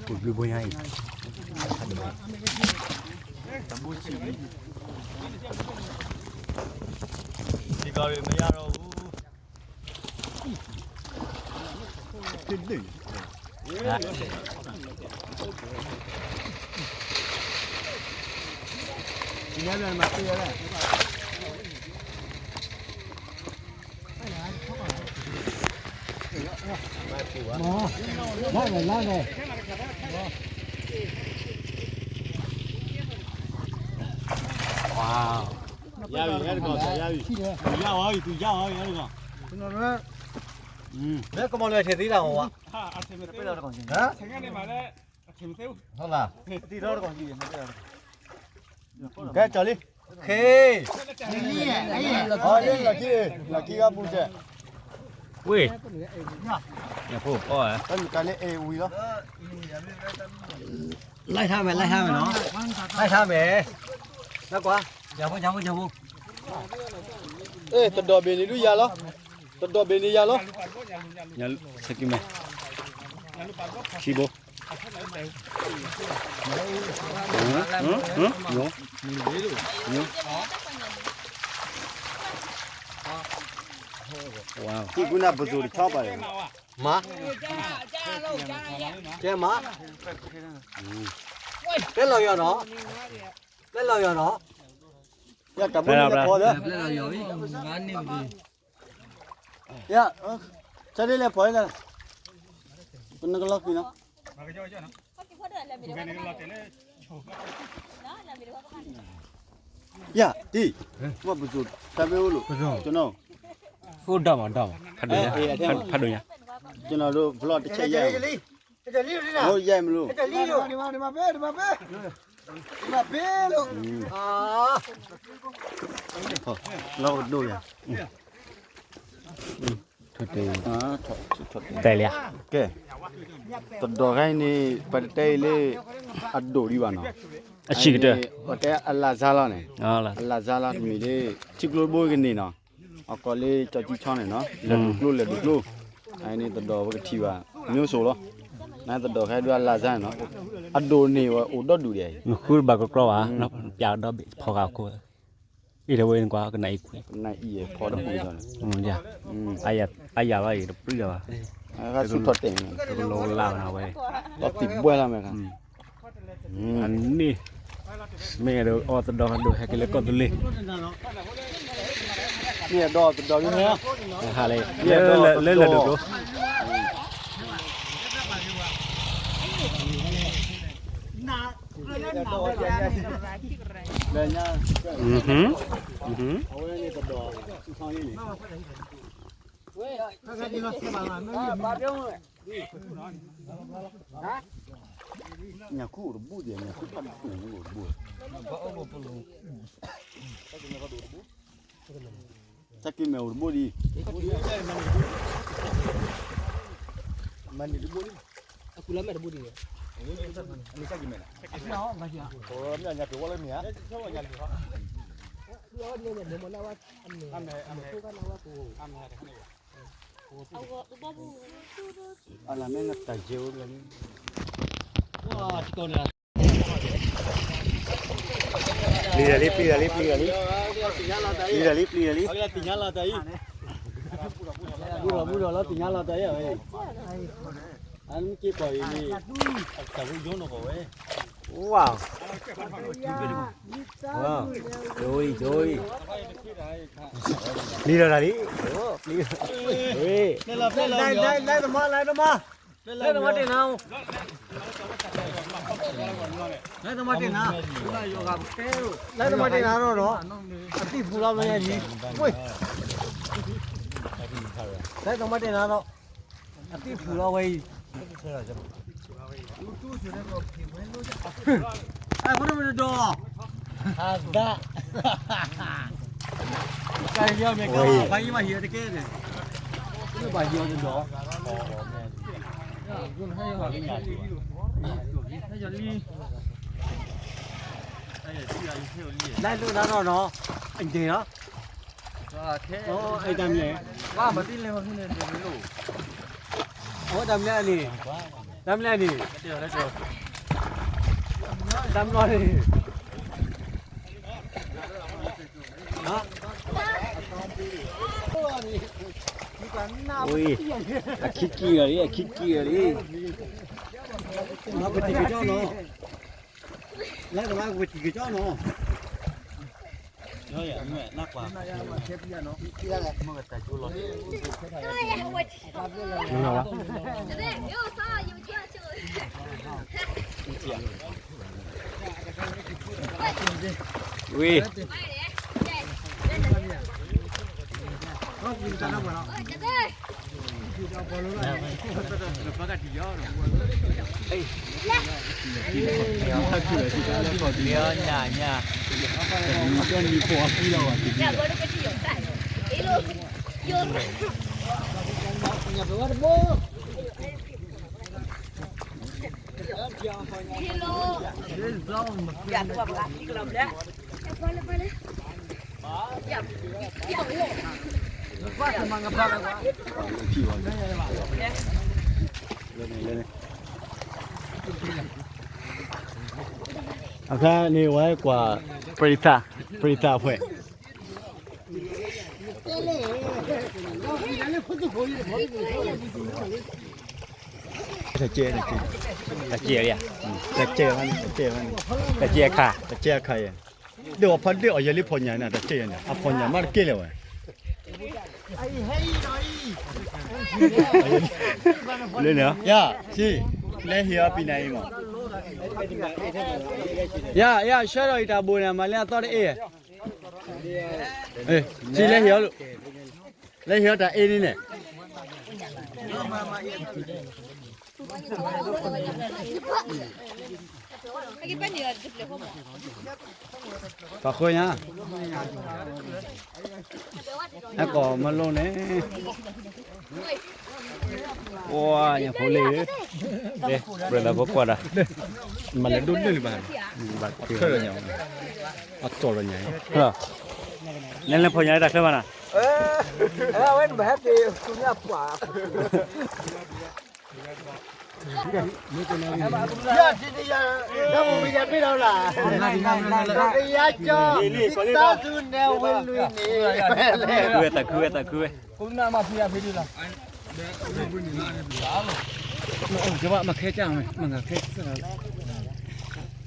ပူၤဘျုးဘိညါအံၤ, တဘိဆံး, ဒီကီၢ်ရ့ၣ်မ့ၢ်ယၤဒီး, လၢ်လၢ်လၢ်လၢ်, ဝါ, ယၤအံၤ ယၤတကီၢ် ယၤအံၤ, ယၤအံၤ ယၤအံၤ ယၤတကီၢ်, မ့ၢ်ကမီၤလၢထဲသ့တၢ်ဝါ, ဟဲ, ကဲကီၤလံ, ခဲ, အီၤလၢလီၢ်ခံ, လီၢ်ခံဂၤပူၤစဲး, ဝ့ၢ်, တၢ်မ့ၢ်ကါလၢအဲၣ်ဝံၤလီၤ, လၢထါမဲာ် လၢထါမဲာ်နီၤ, လၢထါမဲာ်, လၢကွၢ်, ယၤဖိ ယၤဖိ ယၤဖိ, အဲၣ် တဒီးဘ့ၣ်န့ၣ်ဒုးယၤလီၤ, တဒီးဘ့ၣ်န့ၣ်ယၤလီၤ, ဆကမဲ, ခံဘိ ဟံၣ်ကူနၢ်ပစိၤတဆီဘၣ်, မၤ, ကဲမၤ, တဲလီၤယီၤနီၤ, တဲလီၤယီၤနီၤ, ယတၢ်ဘိန့ၣ်လဲၤဖီၣ်, ယ, ဆၢဒ်လဲၤဖီၣ်လၢ, ပနကလီၤဃံနီၤ, ယၤ, တံၢ်, မ့ၢ်ပစိၤ တၢ်မ့ၢ်အိၣ်လိာ်, ကျွန်တော်, အိၣ်ဒီးမးဒီးမး, ဖးဒိၣ်ညါ, ဖးဒိၣ်ညါ, ကျွန်တော်တို့ vlog တစ်ချက်ရိုက်မလို့, ရိုက်မလို့, ဒီမှာပဲ, ဒီမှာပဲ, ဒီမှာပဲလို့, လောက်ဒိၣ်ရ, တဲလၢ, ကဲ, တဒီးခဲအံၤန့ၣ် ပတတဲအံၤလၢ, အဒိၣ်ဒံးဘၣ်နီၤ, အဆံးကတၢၢ်, ပတဲအလၢ်စါလီၤန့ၣ်, အလၢ်စါလီၤတမံၤလၢ, ထံကျိတဘိကန့ၢ်နီၤ, အကီးလၢကၠီကၠံဆီန့ၣ်နီၤ, လဲၤဒိးကျိလဲၤဒိးကျိ, အန့ၣ်တဒီးပကထံၣ်ဘၣ်, မျိုးစုံလီၤ, နတဒီးခဲဒုးအလၢ်စါန့ၣ်နီၤ, အဒိၣ်န့ၢ်ဝဲအိၣ်ဒီဒူၣ်ဒံး, နဃုတဘၣ်ကကြီဘၣ်, ပျးဒီဘ့ၣ်ဖီဂာ်ခိၣ်, အံၤတဝဲနကွၢ်ကနၣ်အံၤခွံ, အံၤဖီဒီး, အယၤဘၣ်အံၤတပျုၢ်လၢၤဘၣ်, ဆူထီၣ်တဲာ်, တကလိလၢ်နဝဲ, ဒီးသံၣ်ဘှဲလီၤမဲာ်ခါ အန့ၣ်, မ့ၢ်အဲၣ်ဒိးအီၣ်သဒီးဒိၣ်ဟဲက့ၤလၢကီၢ်သူလ့ၤ, မ့ၢ်အဲၣ်ဒိးအီၣ်သဒီးဒိၣ်ဟဲ, ဟါလၢ, လၢလၢဒိၣ်ဒိၣ်, ညၣ်ခူၣ်အိၣ်တဘူၣ်ဒံး, ညၣ်ခူၣ်ဖးဒိၣ်အိၣ်တဘူၣ်, တၢ်က့မဲာ်အိၣ်တဘူၣ်ဒံး, မၤန့ၢ်တဘူၣ်လံ, အကူလၢမဲာ်တဘူၣ်ဒံး, မ့ၢ်ညၣ်က့ၤဝဲလၢမ့ၢ်ဧါ, အလၢမ့ၢ်နတၢ်ယဲၢ်အိၣ်လၢန့ၣ်, ပျံၤတၢ်လံ ပျံၤတၢ်လံ ပျံၤတၢ်လံ, ပျံၤတၢ်လံ ပျံၤတၢ်လံ, ဘူၣ်ထီၣ်ဘူၣ်ထီၣ်လီၤ သ့ၣ်ညါလီၤတၢ်အံၤ, အမ့ၢ်က့ၤပှၤအံၤန့ၣ်, တၢ်ဝဲယိနီၢ်ကီၢ်ဝဲ, ဝါ, ဝါ, ယိအံၤ ယိအံၤ, ပျံၤလီၤတၢ်လံ, ပျံၤ, လဲၤလီၤ လဲၤလီၤ လဲၤလီၤ လဲၤလီၤ လဲၤလီၤ လဲၤလီၤ တ့ၢ်နၤ, လဲၤသမားတ့ၢ်နၤ, လဲၤသမားတ့ၢ်နၤ, လဲၤသမားတ့ၢ်နၤဒီး, အသံၣ်ဖူလီၤမ့ၢ်ညါလံ, ဝ့ၢ်, လဲၤသမားတ့ၢ်နၤဒီး, အသံၣ်ဖူလီၤဝဲအံၤ, အဖိမ့ၢ်တဒီး, အဒၣ်, ကဲမ့ၢ်ကဲ, ဘၣ်ယံၤဘၣ်ဟံးတကဲန့ၣ်, ဘၣ်ယံၤတဒီး လဲၤလၢနၤနီၢ်နီၢ်, အဒ့ၣ်နီၢ်, အတၢ်မလဲၣ်, အဝဲတၢ်မလဲၣ်န့ၣ်, တၢ်မလဲၣ်န့ၣ်, တၢ်မလဲၣ်န့ၣ် အခံကံၢ်လီၤလံ အခံကံၢ်လီၤလံ, ပတံၤကကၠီနီၤ, လၢကမၤပတံၤကကၠီနီၤ, မ့ၢ်ဝဲ ဝံၤ ညါညါ အခါန့ၣ် ဝဲကွၢ် ပရိသတ် ပရိသတ်အဖွဲ့ တကဲ တကဲ တကဲ တကဲ တကဲ အခါ တကဲ အခါ ယဲ ဒ်အီၤဖးဒိၣ်အီၤ ယဲလံဖီညါန့ၣ် တကဲယဲန့ၣ် အဖီညါမးတကဲလၢၤဝဲ လၢန့ၣ် ယၤ ဆံ လဲၤဟ့ၣ်အီၤပံၤနၤအံၤမး ယၤ ယၤ ဆှၢဒီးအံၤတၢ်ဘိၣ်န့ၣ် မၤလၢအသီတအ့ၣ် ဆံ လဲၤဟ့ၣ်အီၤလိာ် လဲၤဟ့ၣ်အီၤတၢ်အ့ၣ်န့ၣ်န့ၣ် ပှၤဃၢညါ အကိးမလိန့ၣ် ဝါ ညၣ်ဖိလ့ၣ်ဧၢ ပှၤလၢဖိကွၢ်ဒၣ် မၤလဲၤဒိၣ်ဒိၣ်လံဘၣ် ဘၣ်ချၢလီၤညါ အတီၢ်လီၤညါ လဲၤလဲၤဖီညါတၢ်ချၢမးနၤ အဝဲနဘၣ်ဟဲက့ၤသူညါပှၤ တၢ်သူနဲၣ်ဝဲလွံၢ်န့ၣ် ဝဲသးခုဝဲသးခုဝဲ ကဘၣ်မၤခဲကၢ်မး မၤခဲကၢ် ပ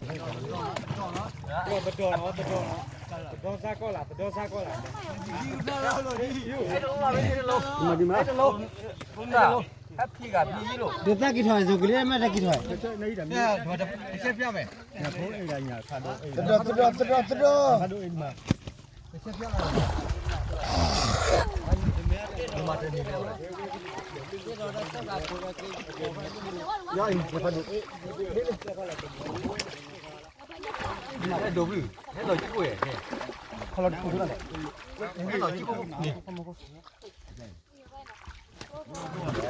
ဒီ ပဒီ ပဒီစါကီၢ်လၢ ပဒီစါကီၢ်လၢ မၤဒံးမး ဟဲဖံးဂၤဖံးယံၤလိာ် ဒ်တၢ်က့ၤထီၣ်အံၤ ကလံၤမ့ၢ်တၢ်က့ၤထီၣ် တဒီ တဒီ တဒီ တဒီ ဟဲဒိးဘု ဟဲလီၤကၠိဝဲ ဟဲ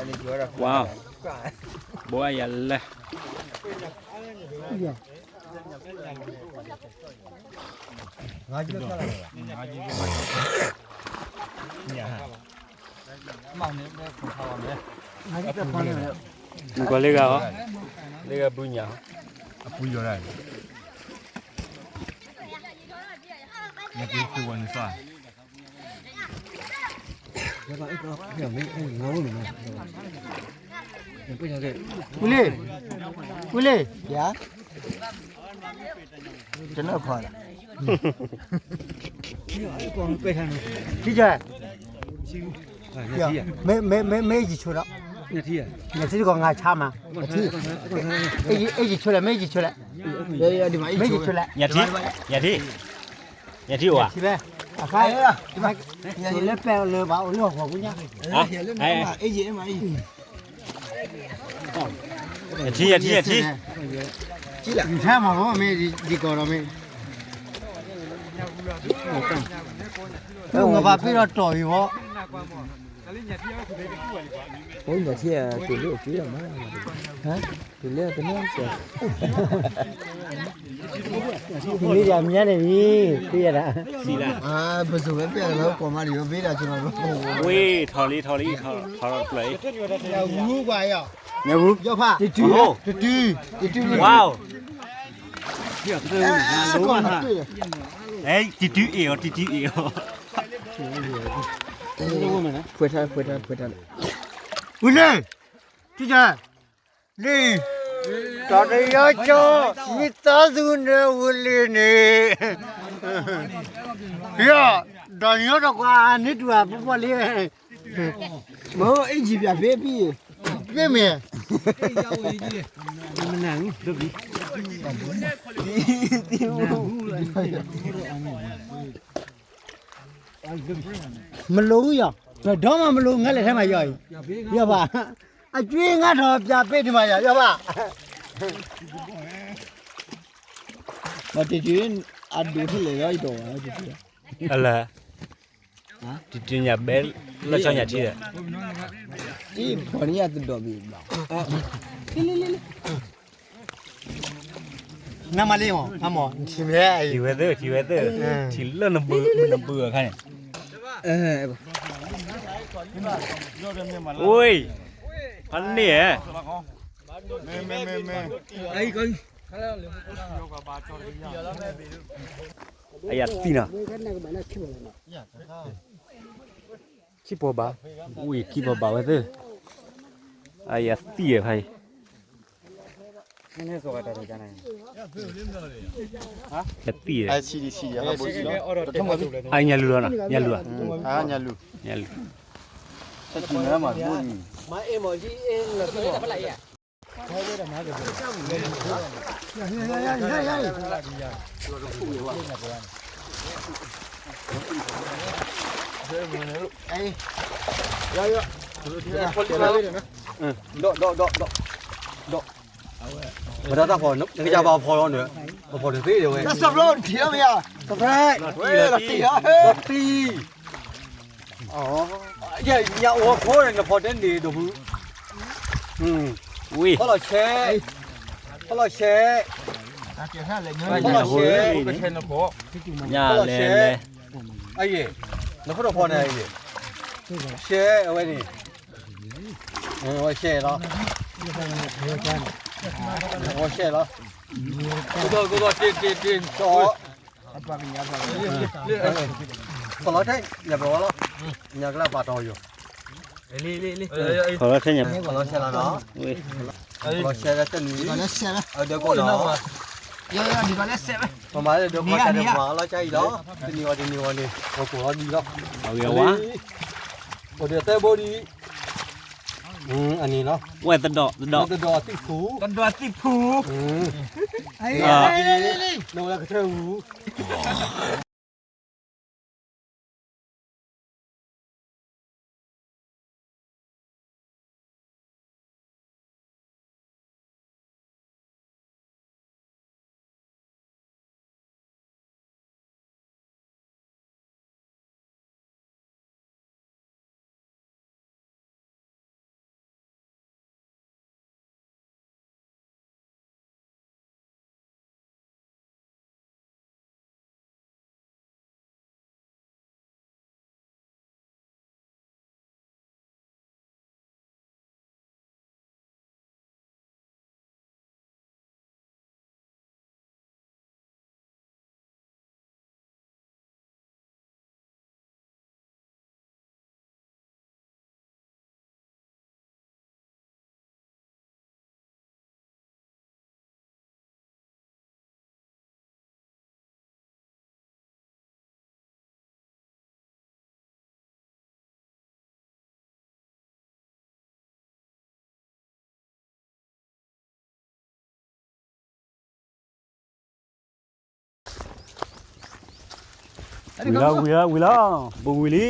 လီၤကၠိ ဝါ ဘိးအယၤလဲၣ် ကွၢ်လၢဂၤအီၤ လၢဂၤဘုညါ အပူၤယီၤဒၣ် နက့ၤသူဝဲနသီ ဝံၤလံ ဝံၤလံ ယၤ တနၢ်ဖီလာ် ထံက မ့ၢ် မ့ၢ် မ့ၢ် မ့ၢ်ယံၤဆိလီၤ ညၣ်ထံတကီၢ်ငါဆါမး အ့ၣ်ယံၤဆိလဲၣ် မ့ၢ်ယံၤဆိလဲၣ် မ့ၢ်ယံၤဆိလဲၣ် ညၣ်ထံ ညၣ်ထံ ညၣ်ထံအိၣ်ဧါ ထံလဲၣ် အခါ လၢပဲာ်လၢဘၣ်အိၣ်လၢဟီၣ်ကဝီၤပူၤညါ ညၣ်ထံ ညၣ်ထံ ညၣ်ထံ ဆါမးဘၣ်မ့ၢ်ဒ်ကီၢ်ဒီးမ့ၢ် အိၣ်ငါဘၣ်ပ့ၢ်ဒီးတီၢ်အံၤဘၣ် အိၣ်ညၣ်ထံ တုၤလၢအက့ၤလီၤမး တုၤလၢတနၢ်စၢၤ တုၤလၢယၤမၠါန့ၣ်လံ ပ့ၢ်ယၤဒၣ် ပစိၤဝဲပ့ၢ်လၢကိးမးဒံး ဘ့ၣ်ဒၣ်ကနီၤ ဝ့ၢ်ထီၣ်လံထီၣ်လံ ထီၣ်ထီၣ်တဖျၢၣ်အံၤ ညၣ်ဂူၤပှၤယီၤ ညၣ်ဂူၤ ယီၤဖး တတုၤ တတုၤ ဝါ တတုၤအ့ၣ်အီၤ တတုၤအ့ၣ်အီၤ ဖှဲထါ ဖှဲထါ ဖှဲထါ ဝံၤလံ ထံက လံ တၢ်တယီကၠီ မ့ၢ်သးသူနဲၣ်ဝဲလံန့ၣ် ယီၤ ဒီးညီတကွၢ်န့ၣ်တူၢ်အပီပီလံ မ့ၢ်အ့ၣ်ယံၤပၠးဖဲပံၤ ဖဲမ့ၢ် မနၤဒိၣ်ဘံ မလိၤယီၤ, ပဒီမၤမလိၤ ငါလဲၤထဲမၤယီၤအံၤ, ယီၤဘၣ်, အကျွေးငါထီၣ်ပြားပေးတမၤယီၤ, ယီၤဘၣ်, မတ့တုၤ အဒိၣ်ထီၣ်လဲၤလီၤ ယဒီးဝဲတ့တုၤ, အလၢ တ့တုၤညၣ်ဘဲ လီၤဆီညၣ်ထံဒီး, အံၤ ဖီၣ်န့ၢ်ယၤတဒီးဘ့ၣ်ဘၣ်, နမၤလံမး အမး ထံၣ်ဝဲသၢ ထံၣ်ဝဲသၢ, ထံၣ်လၢနဘု နဘုအခါန့ၣ်, အိ, ဖးန့ၢ်ဧါ, အယၤသံနီၤ, ခံပီၤဘၣ်, ဝံၤခံပီၤဘၣ်ဝဲသ့ၣ်, အယၤသံဧါဖးအံၤ, သံဧါ, အညၣ်လူၤလီၤနီၤ ညၣ်လူၤဧါ, ညၣ်လူၤ, ဒီး ဒီး ဒီး ဒီး, ဒီးတၢ်ဖီၣ် နကစၢ်ဘၣ်ဖီၣ်လီၤန့ၣ်, ပဖီၣ်တသ့ဒၣ်ဝဲ, တံၢ်, ညၣ်အိၣ်ခိၣ်န့ၣ် နဖီၣ်တဲန့ၣ်ဒီးဖု, ဖီၣ်လီၤဆဲး, ဖီၣ်လီၤဆဲး, ဖီၣ်လီၤဆဲး, ဖီၣ်လီၤဆဲး, အယဲၢ်, နခိၣ်တဖီၣ်န့ၣ်အယဲၢ်, ဆဲးအဝဲန့ၣ်, အဝဲဆဲးလီၤ, အဝဲဆဲးလီၤ, ကီၢ်လီၤထဲ ညၣ်ပဝါလီၤ, ညၣ်ကလၢပာ်တီၤယိာ်, ကီၢ်လီၤထဲ ညၣ်ပဝါလီၤဆဲးလီၤနီၤ, ကီၢ်လီၤဆဲးလၢတနံၤ, အဒၢကီၢ်နီၤ, ပမၤလၢဒၢကီၢ်ဆဲးဒီးပှၤလီၤဆဲးအံၤလီၤ, တနံၤဝဲတနံၤဝဲန့ၣ် ပှၤကိးလီၤဒံးလီၤ, အဝဲဝါ, ပဒၢးသၢဘိဒံး, အန့ၣ်လီၤ, ဝဲသဒီး သဒီး, သဒီးသံၣ်ဖူ, သဒီးသံၣ်ဖူ, နဝဲကထၢၣ်အူ ဝံၤလီၤ ဝံၤလီၤ ဝံၤလီၤ ပဝံၤလံ.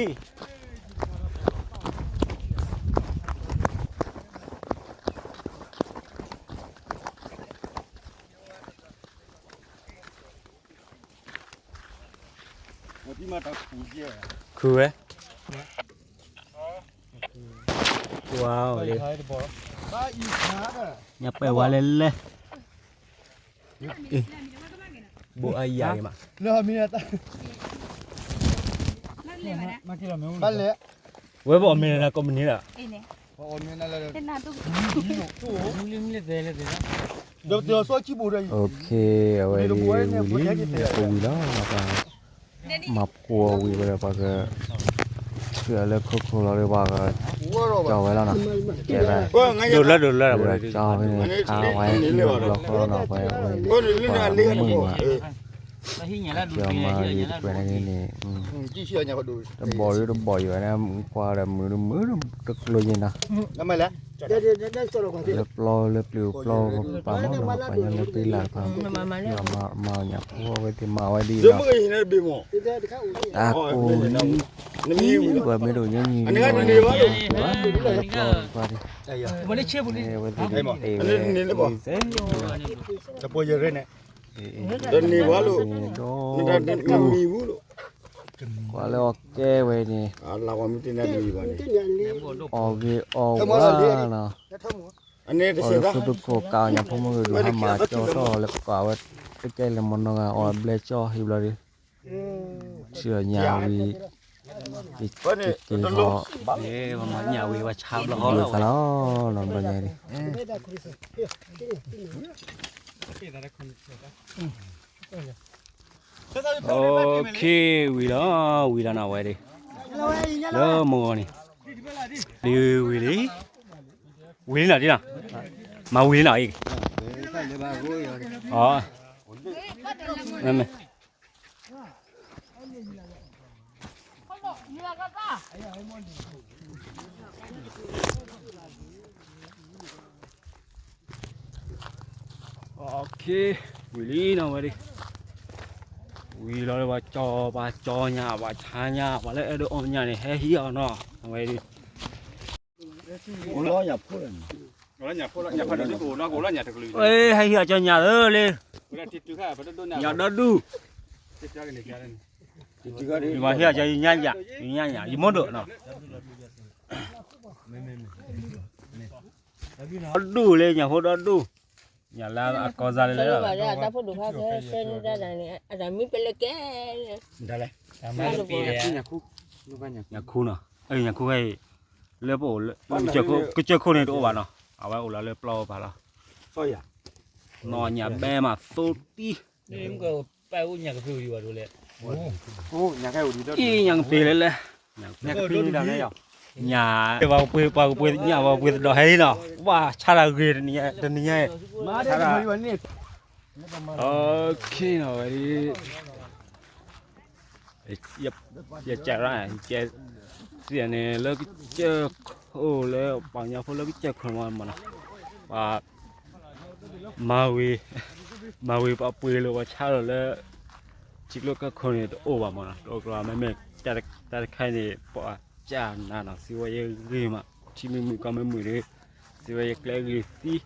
ခုဝဲ ဝါလံ ညၣ်ပဲာ်ဝါလဲၣ်လဲၣ် ဘိအယၤအံၤမး ဘၣ်လဲၣ် ဝဲပအီၣ်မ့ၤနၤကိးမုၢ်နံၤလီၤ OK အဝဲဒၣ်ဝံၤလံ ပဝံၤလီၤ မၤဖှိၣ်ဝံၤဝဲဒီးပှၤက ဆှၢလၢခိခိၣ်လီၤဒီးပှၤက ကၠီဝဲလီၤနီၤ ကဲဝဲ ဒိၣ်လၢဒိၣ်လၢ ကၠီဝဲန့ၣ် ခါဝဲလီၤဃီလီၤနီၤ ပှၤဝဲ ပှၤမုၢ်မး ကၠီမၤလံတပှဲၤန့ၣ်န့ၣ်, တဘီၣ်ဒုတဘီၣ်ယိၤန့ၣ် ကွၢ်ဒီးမုာ်တမုာ်တကျိၤယဲနီၤ, လၢပျီလၢပျုၤပျီပပာ်မီၢ်နီၤ ပှၤညီလၢပ့လၢ်တဖၣ်, မၤအီၣ်ညၣ်ဖိအဝဲသ့ၣ်မၤဝဲဒ်အံၤလီၤ, တၢ်ကိၢ်လံ, ပှၤမ့ၢ်တအိၣ်ညီနုၢ်ဝဲန့ၣ်, လၢပျီတဖၣ်န့ၣ်, အဝဲသ့ၣ်န့ၣ်, တန့ၢ်ဘၣ်လီၤ, ဒီး, ကွၢ်လၢအီၣ်ကဲဝဲန့ၣ်, အီၣ်ဂ့ၤအီၣ်ဝါနီၤ, အီၣ်ဂ့ၤအီၣ်ဝါနီၤ, အီၣ်လၢခိတခိၣ်ကးအီၣ်ညၣ်ဖိမုၢ်ဂ့ၤဒုး ဟါမၢ်ကၠီထီၣ်လၢကးဝဲ, တကဲလၢမနီၤဂၤအီၣ်ဘျဲကၠီဟံးဘျီဒီး, ထံၣ်အီၣ်ညၣ်ဝံၤ, က့ၤက့ၤဟီၣ်, ညၣ်ဝံၤဝဲဆါဘျီဟီၣ်လီၤ, ဘျီညါန့ၣ် OK, ဝံၤလီၤ, ဝံၤလီၤနီၤဝဲဒၣ်, လၢမုၢ်ဂီၤန့ၣ်, ဒ်ဝံၤလံ, ဝံၤလံနီၤဒ်နီၤ, မၤဝံၤလံနီၤ, အ, မ့ၢ် ဝံၤလံနီၤဝဲဒၣ်, ဝံၤလီၤလၢပှၤကၠီ, ပှၤကၠီညၣ် ပှၤဆါညၣ် ပှၤလၢအဲၣ်ဒိးအီၣ်ညၣ်န့ၣ် ဟဲဟံးအီၤနီၤ, အဝဲဒၣ်, ဟဲဟံးအီၤကၠီညၣ်ဧၢလံ, ညၣ်ဒီဒူၣ်, ယမၤဟံးအီၤကၠီညၣ်, ယညၣ်ယၤယမီၢ်ဒိၣ်နီၤ, ဒီဒူၣ်လၢညၣ်ဖိဒီဒူၣ်, ညၣ်လၢအကီၢ်စၢ်လၢလၢ, တၢ်ဖိဒိၣ်ဖးဖဲဆဲန့ၣ်တၢ်တၢ်န့ၣ် အတၢ်မံပလဲကဲ, ညၣ်ခူနီၤ, ညၣ်ခူဝဲအံၤ, လၢပအိၣ်လၢ, ကစၢၢ်ခိၣ်န့ၣ်တအိၣ်ဘၣ်နီၤ, အဝဲအိၣ်လီၤလၢပျီပူၤလီၤ, နီၢ်ညၣ်ဘဲမးသိတံၢ် ပၢ်အိၣ်ညၣ်ကပ့ၤဝံၤဘၣ်ဒိလဲၣ်, အံၤညၣ်ကပ့ၤလဲၣ်လဲၣ်, ညၣ်, ပှၤကပှ့ၤ, ပှၤကပှ့ၤညၣ် ပှၤကပှ့ၤသဒီးဟဲလံနီၤ, ဝါဆါတၢ်ဂ့ၤတနံၤညါ, ဆါတၢ်, ယကဲ, စံးန့ၣ်လၢကစၢၢ်ခိၣ်လၢပှၤကညီဖိလၢကစၢၢ်ခိၣ်မးနီၤ, ပှၤ မၤဝံၤ, မၤဝံၤပှၤပှ့ၤလိာ်ပှၤဆါလိာ်လၢ ထံကျိကီၢ်ခိၣ်န့ၣ်တအိၣ်ဘၣ်မးနီၤ, တအိၣ်ကျီ, မ့မ့ၢ်တၢ်တခါန့ၣ် ပှၤကၢ်နးနီၤ, စံးဝဲယဂ့ၤမး, ထံမ့ၢ်မုာ်ကီၢ်မ့ၢ်မုာ်ဒီး, စံးဝဲယကျဲဂ့ၤသံ,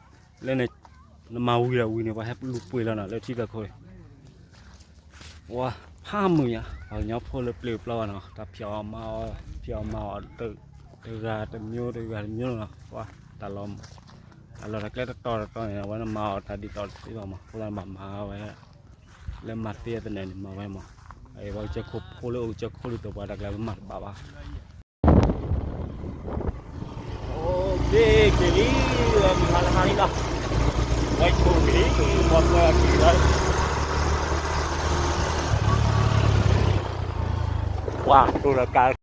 လၢနမၤဝံၤဒီးဝံၤန့ၣ် ပှၤဟဲလူၤပှ့ၤလီၤနီၤ လၢထံကျိခိၣ်န့ၣ် ဝါဖးမုာ်ညါ, ပှၤကညီဖိလၢပျုၤပျီဘၣ်နီၤ, တၢ်ဖံးအီၣ်မၤအီၣ်, ဖံးအီၣ်မၤအီၣ်, တဂၤတမျိုး တဂၤတမျိုးနီၤ, ဝါ, တၢ်လီၢ်တၢ်ကျဲတတီၤတတီၤန့ၣ် အဝဲန့ၣ်မၤအီၣ်တၢ်ဒ်သိးတသ့ဘၣ်မး, ဖိလၢဘၣ်မၤဝဲ, လၢမၤသ့အသနၢၣ်န့ၣ် မၤဝဲမး, ပှၤကစၢၢ်ခိၣ်ဖိလၢအိၣ်ကစၢၢ်ခိၣ်ဒ်သိးပှၤတၢ်ကျဲမၤတဘၣ်ဘၣ် က့ၤလံ, မုၢ်ဟါလၢဟါလံလီၤ, ဝဲဆိၣ်က့ၤလံ, မီၢ်ပှဲၤက့ၤလီၤ, ပှၤတိၢ်ဒီးကး